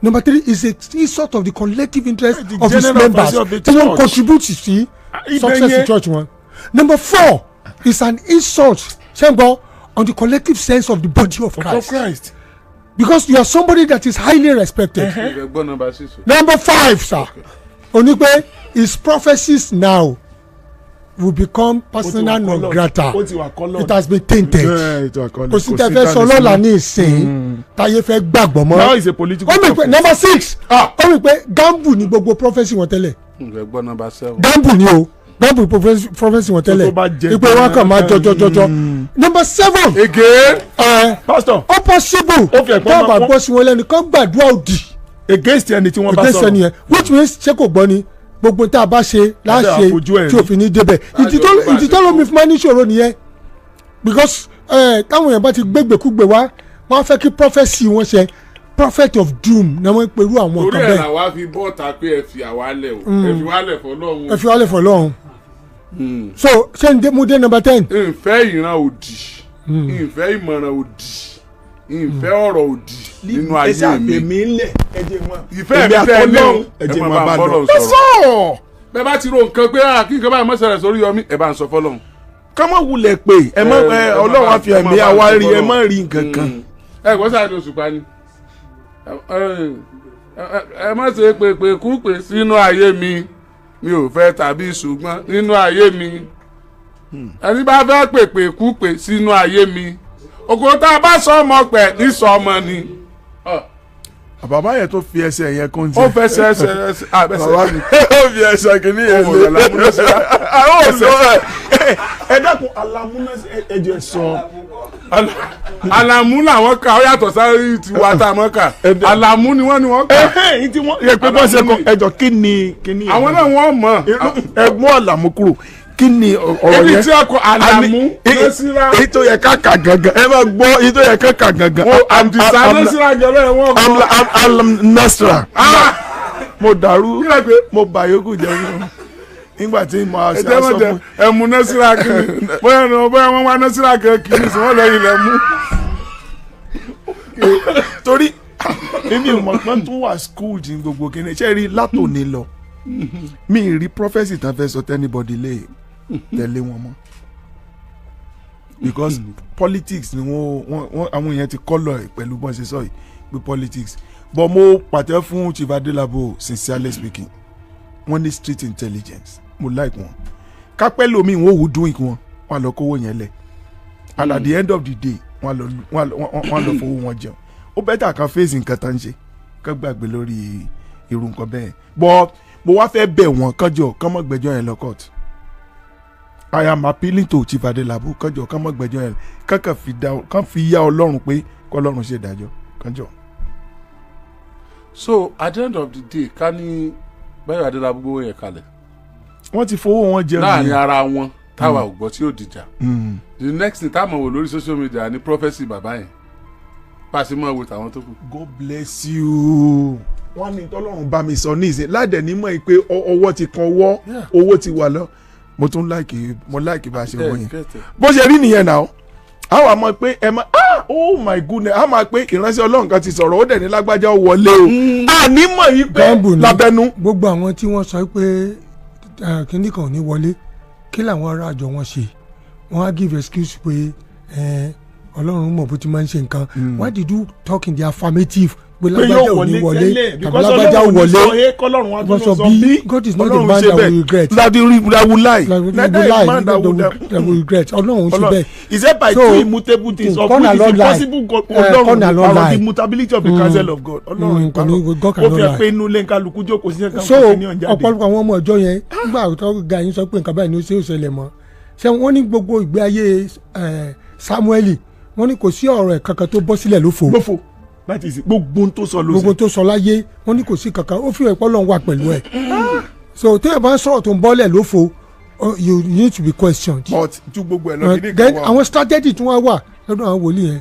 Number three is a insult of the collective interest The of his general members overseer of the tí wọ́n church. contribute sí Ibẹ̀ success in yẹn. church wọn. Number four is an insult, ṣẹ́ngbọ́n, on the collective sense of the body of Of Christ. Christ. Because you are somebody that is highly respected. Ìfẹ́ gbọ́ number six o. Number five, sir, oní pé his prophecies now will become personal non grata. Ó ti wà coloured. It has been tainted. Yeah, it was coloured. Kò sí tẹ fẹ́ sọ lọ́la ní ìsìn táyé fẹ́ gbàgbọ́ mọ́. Now it's a political Ó mì pé prophet. number six, ó mì pé gamble ni gbogbo prophecy wọn tẹ́lẹ̀. Ìfẹ́ gbọ́ number seven. Gamble ni o, gamble prophecy wọn tẹ́lẹ̀ Tó bá jẹ ìpè wọn kàn máa jọjọjọjọ. Number seven, Again. ẹ Pastor, ó possible Ó fi ẹ̀gbọ́n dábàá máa- gbọ́ sí wọn lẹ́nu kán gbàdúrà òdì against ẹni tí wọ́n bá against sọ̀rọ̀. ẹni yẹn, which means ṣé kò gbọ́ ni gbogbo tá a bá ṣe láṣẹ àfojú ẹ̀ tí rí. òfin ní débẹ̀. Ìdí tó Lájọ ìdí tó lómi fún ma ní ìṣòro nìyẹn, because táwọn èèyàn bá ti gbégbèkúgbè wá, wọ́n á fẹ́ kí prophecy wọn ṣe, prophet of doom náà wọ́n ń perú àwọn Torí nǹkan ẹ̀ bẹ́ẹ̀. làwa fi bọ́ọ̀ta pé ẹ fi àwa lẹ̀ o. Ẹ fi wá lẹ̀ fọlọ́run. Ẹ fi wálé fọlọ́run. So ṣé n dé mú dé number 10. Ìfẹ́ ìran òdì, ìfẹ́ ìmọ̀ràn òdì, ìfẹ́ ọ̀rọ̀ òdì nínú Ẹ ṣe ayé mi. àfẹ̀mí ńlẹ̀, ẹ jẹ́ wọn. Ìfẹ́ Èmi mi tẹ́ ẹ ní o, àtọlọ́run, ẹ ẹ jẹ́ má wọn bá bá ń lọ. bọ́lọ̀ sọ̀rọ̀. Bẹ́ẹ̀ bá ti ro nǹkan pé ah, kí nǹkan báyìí má ṣẹlẹ̀ sórí Yọmí, ẹ bá ń sọ fọlọ́run. Ká má wulẹ̀ pé ẹ má Ẹ, ẹ ẹ má Ọlọ́run á fi ẹ má ẹ̀mí bá àwa ń sọ rí ẹ fọlọ́run. má rí nǹkan kan. Ẹ gbọ́ sáà ní oṣù pa ni. Ẹ má ṣe pèpè kú pè sínú ayé mi, mi ò fẹ́ tàbí ṣùgbọ́n nínú ayé mi, ẹni bá fẹ́ pèpè kú pè sínú ayé mi, òkò tá a bá sọ ọmọ pẹ̀ ní sọ ọmọ ni. Bàbá yẹn tó fi ẹsẹ̀ yẹn kún Ó ti. fẹsẹ̀ ẹsẹ̀ ẹsẹ̀ àbẹ̀sẹ̀ Bàbá mi ó fi ẹsẹ̀ kìíní yẹn Ó wò lọ Àwọn ò lọ ẹ ẹ dákun alamúnásí ẹ jẹ́ sọ. Alamu làwọn kà, ó yàtọ̀ sáré tiwa tá a mọ̀ kà. Alamu ni wọ́n ni wọ́n kà. Ẹhẹ́n tí wọ́n yẹ pé bọ́ ṣe kọ ẹjọ́ kí ni kí ni. Àwọn náà wọ́n mọ̀. Ẹ mú àlàmú kúrò, kí ni ọ̀rọ̀ Ebi yẹn. tí a kọ Alamu lọ́síra. Èyí tó yẹ ká kà gangan, ẹ máa gbọ́ èyí tó yẹ ká kà gangan. Àdìsá lọ́síra gẹ́lẹ́ wọ́n kọ́. Alam Nasra. Mo dàrú, Kí lẹ pé? mo bà yòókù jẹ́ fún un nígbà tí mo ṣe Ẹjẹ aṣọ mọ jẹ fún ẹmu nẹsìrà kiri, bóyá ni bóyá wọn wá nẹsìrà kiri sí wọn lẹ́yìn lẹ mú. Torí èmi ò mọ̀ pé tún wà school ní gbogbo kíni ṣe rí látòní lọ, mi ì rí prophecy tán fẹ́ sọ tẹ́nibọ́dì lè tẹ̀lé wọn mọ́, because politics ni wọ́n àwọn èèyàn ti kọ́lọ̀ ẹ̀ pẹ̀lú bọ́n ṣe sọ yìí pé politics. But mo pàtẹ́ fún Chief Adelabo, sincerely speaking, wọ́n ní street intelligence, mo like wọn. Kápẹ́ lomi wọn ò wù dún ìkún wọn, wọn á lọ kówó yẹn lẹ̀, and at the end of the day wọn á lọ wọn á lọ fowó wọn jẹun. Ó bẹ́tà kan fèsì nǹkan tá ń ṣe kán gbàgbé lórí irú nǹkan bẹ́ẹ̀. But mo wá fẹ́ bẹ̀ wọ́n kánjọ kán mọ́ gbẹ́jọ́ yẹn lọ court. I am appealing to Chief Adelabu, kánjọ kán mọ́ gbẹ́jọ́ yẹn, kán kàn fi dá kán fi yá Ọlọ́run pé kọ́lọ́run ṣe ìdájọ́ kánjọ. So at the end of the day, ká ní Báyọ̀ Adélábù gbówó yẹn kalẹ̀ Wọ́n ti fowó wọn jẹun láàrin nìyẹn. ara wọn, táwa ò gbọ́ tí ò dìjà. The next thing táwọn wò lórí social media ni prophecy bàbá yẹn, pàṣẹ mọ́ wo tàwọn tó kù. God bless you. Wọ́n ní tọ́lọ́run bá mi sọ ní ìsìn ládẹ̀ nímọ̀ pé ọwọ́ ti kan ọwọ́, owó ti wà lọ. Mo tún like, mo like bá a ṣe wọ́n yẹn. Get it. Bó ṣe rí nìyẹn náà, a wà mọ̀ pé ẹ máa, ah, oh my goodness, a máa pé ìránṣẹ́ Ọlọ́run kan ti sọ̀rọ̀, ó dẹ̀ ní lágbájá ó wọlé o. A ní mọ̀ yìí pé Gamble ni. lábẹ́nú. Gbogbo àwọn tí wọ́n sọ pé kinní kan ò ní wọlé, kí làwọn ará àjọ wọn ṣe? Wọ́n á give excuse pé Ọlọ́run mọ̀ bó ti máa ń ṣe nǹkan. Why did you talk in the affirmative pé Pé lágbájá yóò ò ní wọlé wọlé tẹ́lẹ̀ tàbí because lágbájá ò Ọlọ́run ní sọ wọlé? A, kọ́lọ́run wá tún Wọ́n sọ sọ B. B. God is not a Ọlọ́run man ṣe that will bẹ́ẹ̀. regret. That will lie. Like, Neither will a lie, man that that will regret. Ọlọ́run ṣe Ọlọ́run bẹ́ẹ̀. he said by So, two immutable things of God which is cannot lie. impossible God God Ọlọ́run cannot parọ́, lie. the immutability of the counsel of God. Ọlọ́run Kò ní- God ó cannot fi hàn lie. pé inú ilé nkálukú jókòó sí ẹ̀ka So ní ọ̀njáde. ọ̀pọ̀lọpọ̀ àwọn ọmọ ọjọ́ yẹn, nígbà tó ga yín sọ pé nǹkan báyìí ni ó ṣe é ṣẹlẹ̀ mọ́ ṣé wọ́n ní gbogbo ìgbé ayé Samueli, wọ́n ní kò sí ọ̀rọ̀ ẹ̀ kankan tó bọ́ sílẹ̀ lófo. Gbófo láti ìsìn, gbogbo ohun tó sọ ló Gbogbo ṣe. tó sọ láyé, wọ́n ní kò sí kankan. Ó fi hàn pé Ọlọ́run wà pẹ̀lú ẹ̀. So téèyàn bá ń sọ̀rọ̀ tó ń bọ́lẹ̀ lófo, you need to be questioned. But ju gbogbo ẹ̀ lọ, kí Then ni kan wà. àwọn strategy tí wọ́n wà lọ́dọ̀ àwọn wòlíì yẹn,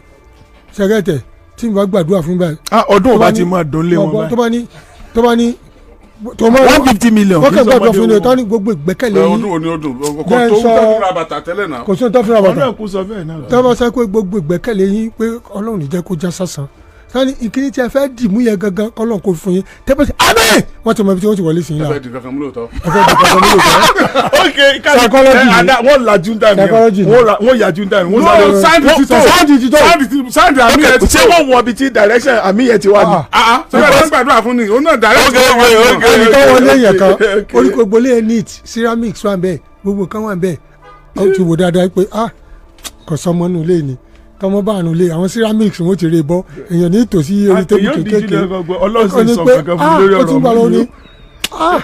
sẹ́gẹ̀tẹ̀ tí n bá gbàdúrà fún báyìí. Ah, ọdún tó ò bá bá ti máa dùn lé wọn tó báyìí. bá ní tó máa 150 million. Wọ́n kàn Kì í gbàdúrà sọmọdé fún mi owó. tó ní gbogbo ìgbẹ́kẹ̀lé Ẹ, yín. ọdún òní ọdún kò Jẹ́ tó sọ- ń ra bàtà tẹ́lẹ̀ náà. Kò sí ohun tó fi ra bàtà. Ọdún ẹ̀kú sọ bẹ́ẹ̀ náà. Tó bá sọ pé gbogbo ìgbẹ́kẹ̀lé yín pé Ọlọ́run ní jẹ́ kó já sásán sani, ìkíní tí a fẹ́ dì mú yẹn gangan, kọ́lọ́n kò fún yín tẹ́pẹ́ sí amẹ́, wọ́n ti mọ ibi tí wọ́n ti wọlé sí yín Ẹ la. fẹ́ di kankan mú lóòótọ́. Ẹ fẹ́ di kankan mú lóòótọ́. Ok. Psychology ni. Wọ́n lajú dá mi. Psychology ni. Wọ́n yàjú dá mi. Wọ́n No, sáré. sáǹdì ti tó. Sáǹdì ti tó. Sáǹdì àmì ẹ̀ ti Ṣé tó. wọ́n wọ ibi tí direction àmì yẹn ti wá ni? Ah. Ah ah, sọ́dọ̀ tó ń gbàdúrà fún ni òun náà direct. Okay. Ẹnìkan wọlé yẹn kan, Okay. orí gbogbo lé neat, ceramics wà bẹ́ẹ̀, gbogbo nǹkan wà bẹ́ẹ̀. Ó ti wò dáadáa pé ah, kò sọmọ nù lé ni, tọmọ bá nù lé, àwọn ceramics wọn ti rè bọ, èèyàn ní tòsí orí tébù Èyí ò díjú kéékèèké. lẹ́kọ̀ọ́ gbọ́, Ọlọ́run Ó sì ní sọ pé, kankan fún ah, mi lórí ó ti ń ọ̀rọ̀ gbà lọ mi. ní ah,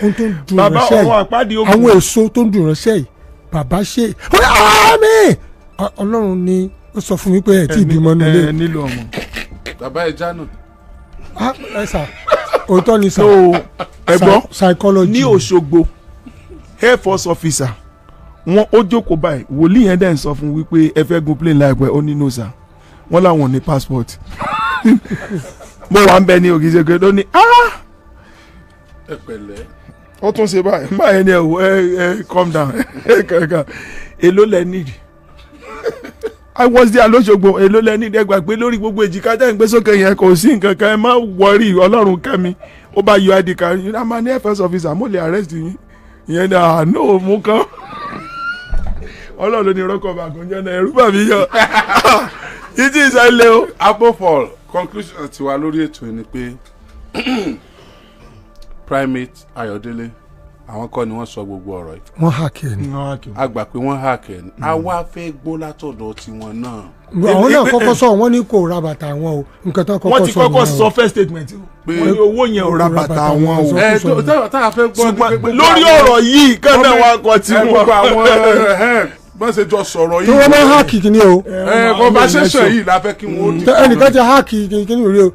ohun tó ń dùn Bàbá ránṣẹ́ ọ̀run yìí, àpáàdé ó àwọn èso tó ń dùn ránṣẹ́ yìí, bàbá ṣe ó ní àmín. Ọlọ́run ni ó sọ fún mi pé ẹ̀ tí ì bímọ nù lé. Ẹ nílò ọmọ. Bàbá ẹ jánu. Ah, ẹ sà, òótọ́ ni sà. So ẹ gbọ́, Psychology. ní Òṣogbo, air force officer wọn ó jókòó báyìí, wòlíì yẹn dẹ̀ ń sọ fún wípé ẹ fẹ́ gun plane láìpẹ́. Ó ní no sir, wọ́n láwọn ò ní passport. Mo wà ń bẹ ní ògìṣẹ́gbẹ́ ló ní ah. Ẹ pẹ̀lẹ́. Ó tún ṣe báyìí báyìí ni ẹ wò, ẹ calm down kankan. Èló lẹ need? I was there lóṣogbo. Èló lẹ need? Ẹ gbàgbé lórí gbogbo èjìká tẹ́ ń gbé sókè yẹn, kò sí nǹkan kan, ẹ má worry, Ọlọ́run kẹ́mi. Ó bá yọ ID card yín, a máa ní FS officer, mo lè arrest yín. Ìyẹn ni àánú mú kán. Ọlọ́run ló ní rọ́kọ̀ bàgànjẹ́ náà, ẹ̀rú bà mí yọ títí ìsẹ́lẹ̀ o. Above all, conclusion tiwa lórí ètò yìí ni pé Primate Ayọ̀délé, àwọn kọ́ ni wọ́n sọ gbogbo ọ̀rọ̀ yìí. Wọ́n hack ẹ̀ ni. A gbà pé wọ́n hack ẹ̀ ni, a wá fẹ́ gbọ́ látọ̀dọ̀ tiwọn náà. Àwọn náà kọ́kọ́ sọ, wọ́n ní kò ra bàtà àwọn o, nǹkan tó kọ́kọ́ Wọ́n ti sọ kọ́kọ́ nìyẹn o. sọ first statement Pé- wọ́n ní owó yẹn ò ra bàtà wọn o. Ẹ tó tá a fẹ́ gbọ́ ni pé gbogbo Lórí ọ̀rọ̀ yìí kánà wa kọ tí ẹ wọn. gbogbo àwọn bọ́n ṣe jọ sọ̀rọ̀ Tí yìí. wọ́n máa hack kìíní o. Ẹ conversation yìí la fẹ́ kí wọ́n ó di. Tó ẹnìkan ti hack kìíní rí o,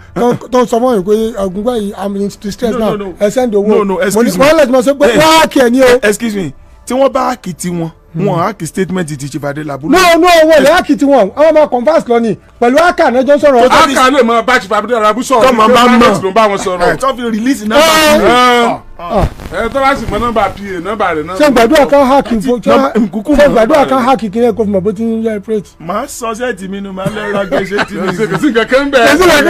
tó ń sọ fún mi pé ọ̀gùn báyìí, I'm in distress No, now, no, no. ẹ send owó. No, no, excuse me. Wọ́n lè ti máa sọ pé wọ́n hack ẹ̀ ní o. Excuse me, tí wọ́n bá hack tiwọn, wọn hack statement ti Chief Adelabu. No, wọ́n lè hack tiwọn, àwọn máa converse lọ ni pẹ̀lú hacker náà jọ ń sọ̀rọ̀. Aka lè mọ bá Chief Adelabu sọ̀rọ̀. Tọ́mọ bá mọ̀. Primate ló ń bá wọn sọ̀rọ̀. Ẹ tó fi release number. Ẹ tó bá sì mọ nọ́mbà pa nọ́mbà rẹ̀ náà. Ṣé gbàdúrà kan hack Nkúkú ṣé mọ̀. gbàdúrà kan hack kìíní ẹ̀ kó fún mi bó ti ń yẹ operate. Màá sọ sẹ́ẹ̀tì mi nù, màá lọ ra gbèsè tí mi. Kò sí nǹkan kan bẹ́ẹ̀. Kò sí nǹkan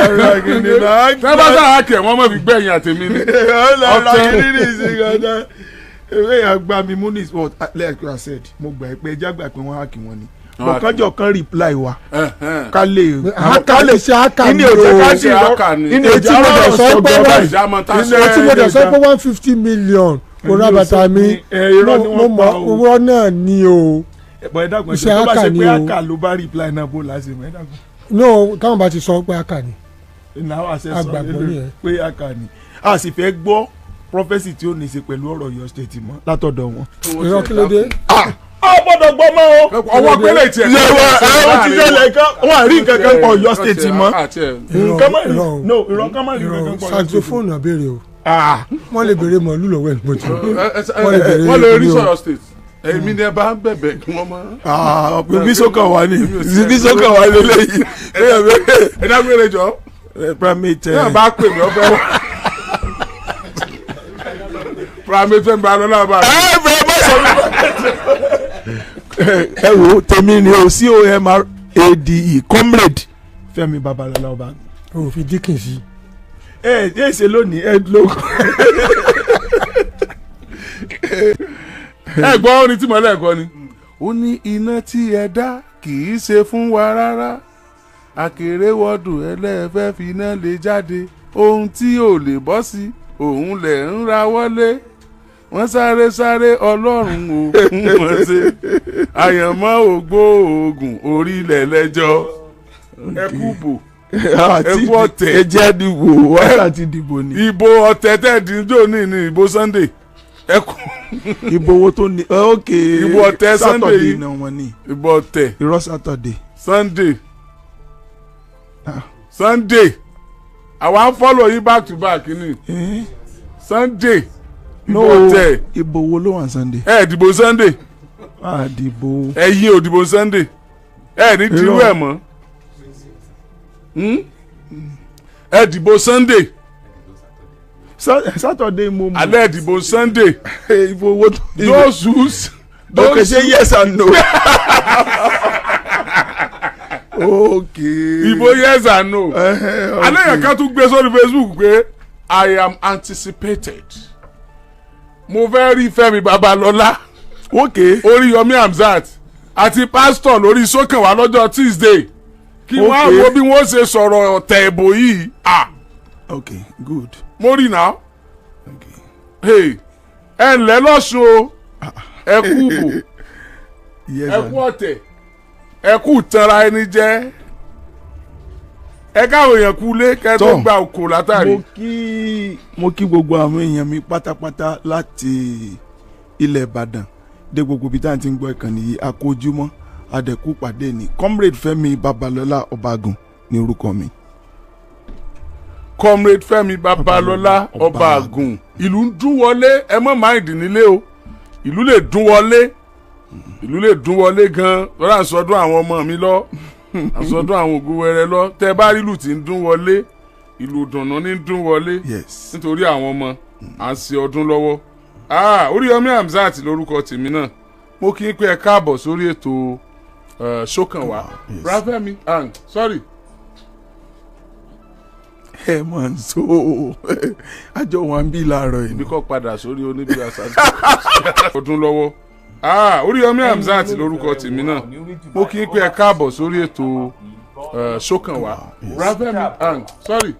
kan. Tẹ́ bá sáà hack ẹ̀, wọ́n mọ̀ fi gbẹ̀yìn àtẹ̀mí ni. Ọ̀tẹ̀ Ọ̀tẹ̀. ní ìsìn ewé yẹn gba mi mú ní, but like I said, mo gbà pé ẹjá gbà pé wọ́n hack wọn ni, bọ̀kánjọ kan reply wa ká lè Hacker lè ṣe hacker ní ni òjò o. ká sì Ṣe lọ hacker ni. ní òjò Etí mo dẹ̀ sọ pé sọ wọ́n- Ìjà mọ tá a sọ. Etí mo dẹ̀ sọ pé 150 million kò ra bàtà mi. Ẹ, irọ́ ni mo wọ́n mọ pa o. owó náà ni o. Ẹ̀bọ̀ ẹ dákun, Iṣẹ́ ẹ̀ṣẹ̀ tó bá hacker ṣe ni pé o. hacker ló bá reply náà, bó la ṣe mọ̀? Ẹ dákun. No, táwọn bá ti sọ pé hacker ni. Ìnáwó àṣẹ sọ Agbàgbọ́ nìyẹn. pé hacker ni, a sì fẹ́ gbọ́ prophecy tí ó ní í ṣe pẹ̀lú ọ̀rọ̀ Ọ̀yọ́ State mọ́ látọ̀dọ̀ wọn. Irọ́, kí ló dé? Ah, gbọ́dọ̀ gbọ́ mọ́ o. Ọwọ́ pẹ́lẹ́ tiẹ̀. Ṣé wọ́n ẹ ó ti ṣẹlẹ̀ kan wọ́n àrí nǹkan kan pọ̀ Ọ̀yọ́ state mọ́. Nǹkan mọ́ Irọ́ o. no irọ́ kan mọ́ rí nǹkan kan pọ̀ Ọ̀yọ́ state. Saxophone àbẹ̀rẹ̀ o. Ah, Wọ́n lè béèrè mọ̀lú lọ́wọ́ ẹ̀ bọ̀tì. Wọ́n lè béèrè Wọ́n lè rí kíní o. sọ̀rọ̀ state. Èmi ni ẹ bá ń bẹ̀bẹ̀ kí wọ́n mọ́. ah, ibi sọ́kàn wà ní ibi sọ́kàn wà lélẹ́yìí. Ẹ dágbére jọ. Primate Náà bá pè mí ọbẹ̀ wá. Primate Fẹ́mi Balọ́lá bá mi. ẹ bẹ má sọ mi. Ẹ wo tèmi ni o, comrade, comrade Fẹ́mi Babalọlá ọba. O fi Dickens sí. Ẹ ẹ ṣe lónìí ẹ ló. Ẹ gbọ́ orin tí mo lẹ́ẹ̀kọ́ ni. Ó ní iná tí ẹ dá kì í ṣe fún wa rárá, àkèrèwọ́dù ẹlẹ́fẹ́ fi iná lè jáde, ohun tí ò lè bọ́ sí òun lẹ̀ ń ra wọlé, wọ́n sáré sáré, ọlọ́run ò fún wọn ṣe, àyànmọ́ ògbó oògùn orílẹ̀ lẹ́jọ́, ẹ kú bò. Ẹ kú ọ̀tẹ̀. Ẹ jẹ́ dìbò wàhálà ti dìbò ni. Ìbò ọ̀tẹ̀ tẹ̀ díjọ́ ní ìbò Sunday, ẹ kú. Ìbò wo tó ní ok. Ìbò ọ̀tẹ̀ Sunday Saturday yìí. náà wọ́n ní. Ìbò ọ̀tẹ̀. Irọ́, Saturday. Sunday. Sunday àwa ń follow yín back to back ni. Eh? Sunday No. ìbò ọ̀tẹ̀. Ìbò wo ló wà ní Sunday? Ẹ dìbò Sunday. A dìbò. Ẹ yí ò dìbò Sunday, ẹ ní dirú Irọ́. ẹ mọ́. Ẹ dìbò Sunday. Saturday mo mọ̀. Alẹ́ dìbò Sunday. Ìbò wo tó. Those who Ok, those ṣe yes and no. Ok. Ìbò yes and no. Alẹ́ yẹn ká tún gbé sórí Facebook pé I am anticipated, mo fẹ́ rí Fẹ́mi Babalọ́lá, Oríyọmí Hamzat àti pásítọ̀ lórí Sókànwá lọ́jọ́ Tuesday, kí wọ́n á wo bí wọ́n ṣe sọ̀rọ̀ ọ̀tẹ̀ ìbò yìí, ah. Ok, good. Mo rí náà. Hey, ẹ ǹlẹ́ lọ́sùn o, ẹ kú bò. Yes Ẹ and kú ọ̀tẹ̀, ẹ kú tanra ẹni jẹ́, ẹ káwọn èèyàn kú lé kẹ́ tó Tọ́. gba òkò látàrí. Mo kí gbogbo àwọn èèyàn mi pátápátá láti ilẹ̀ Ìbàdàn dé gbogbo ibi tá à ń ti ń gbọ́ ìkànnì yìí. Akójúmọ́ adẹ̀kú pàdé ní Comrade Fẹ́mi Babalọ́lá Ọbagun ní orúkọ mi. Comrade Fẹ́mi Babalọ́lá Ọbaàgùn, ìlú ń dún wọlé, ẹ mọ̀ máìndì nílé o, ìlú lè dún wọlé, ìlú lè dún wọlé gan lọ́dọ̀ àsọdún àwọn ọmọ mi lọ, àsọdún àwọn ògo wẹrẹ lọ. Tẹ bá rí ìlú tí ń dún wọlé, ìlú dùnú ní ń dún wọlé nítorí àwọn ọmọ à ń ṣe ọdún lọ́wọ́. Ah, Oríyọmí Hamzat lórúkọ tèmi náà, mo kí n pé ẹ káàbọ̀ sórí ètò Ṣókànwá. Ráfẹ́mi, ah, sorry. Ẹ mọ̀ n so àjọ wa ń bí láàárọ̀ yìí. Ibi kọ́ padà sórí oníbi àṣà ọdún lọ́wọ́. Ah, Oríyọmí Hamzat lórúkọ tèmi náà, mo kí n pé ẹ káàbọ̀ sórí ètò Ṣókànwá. Ráfẹ́mi, ah, sorry.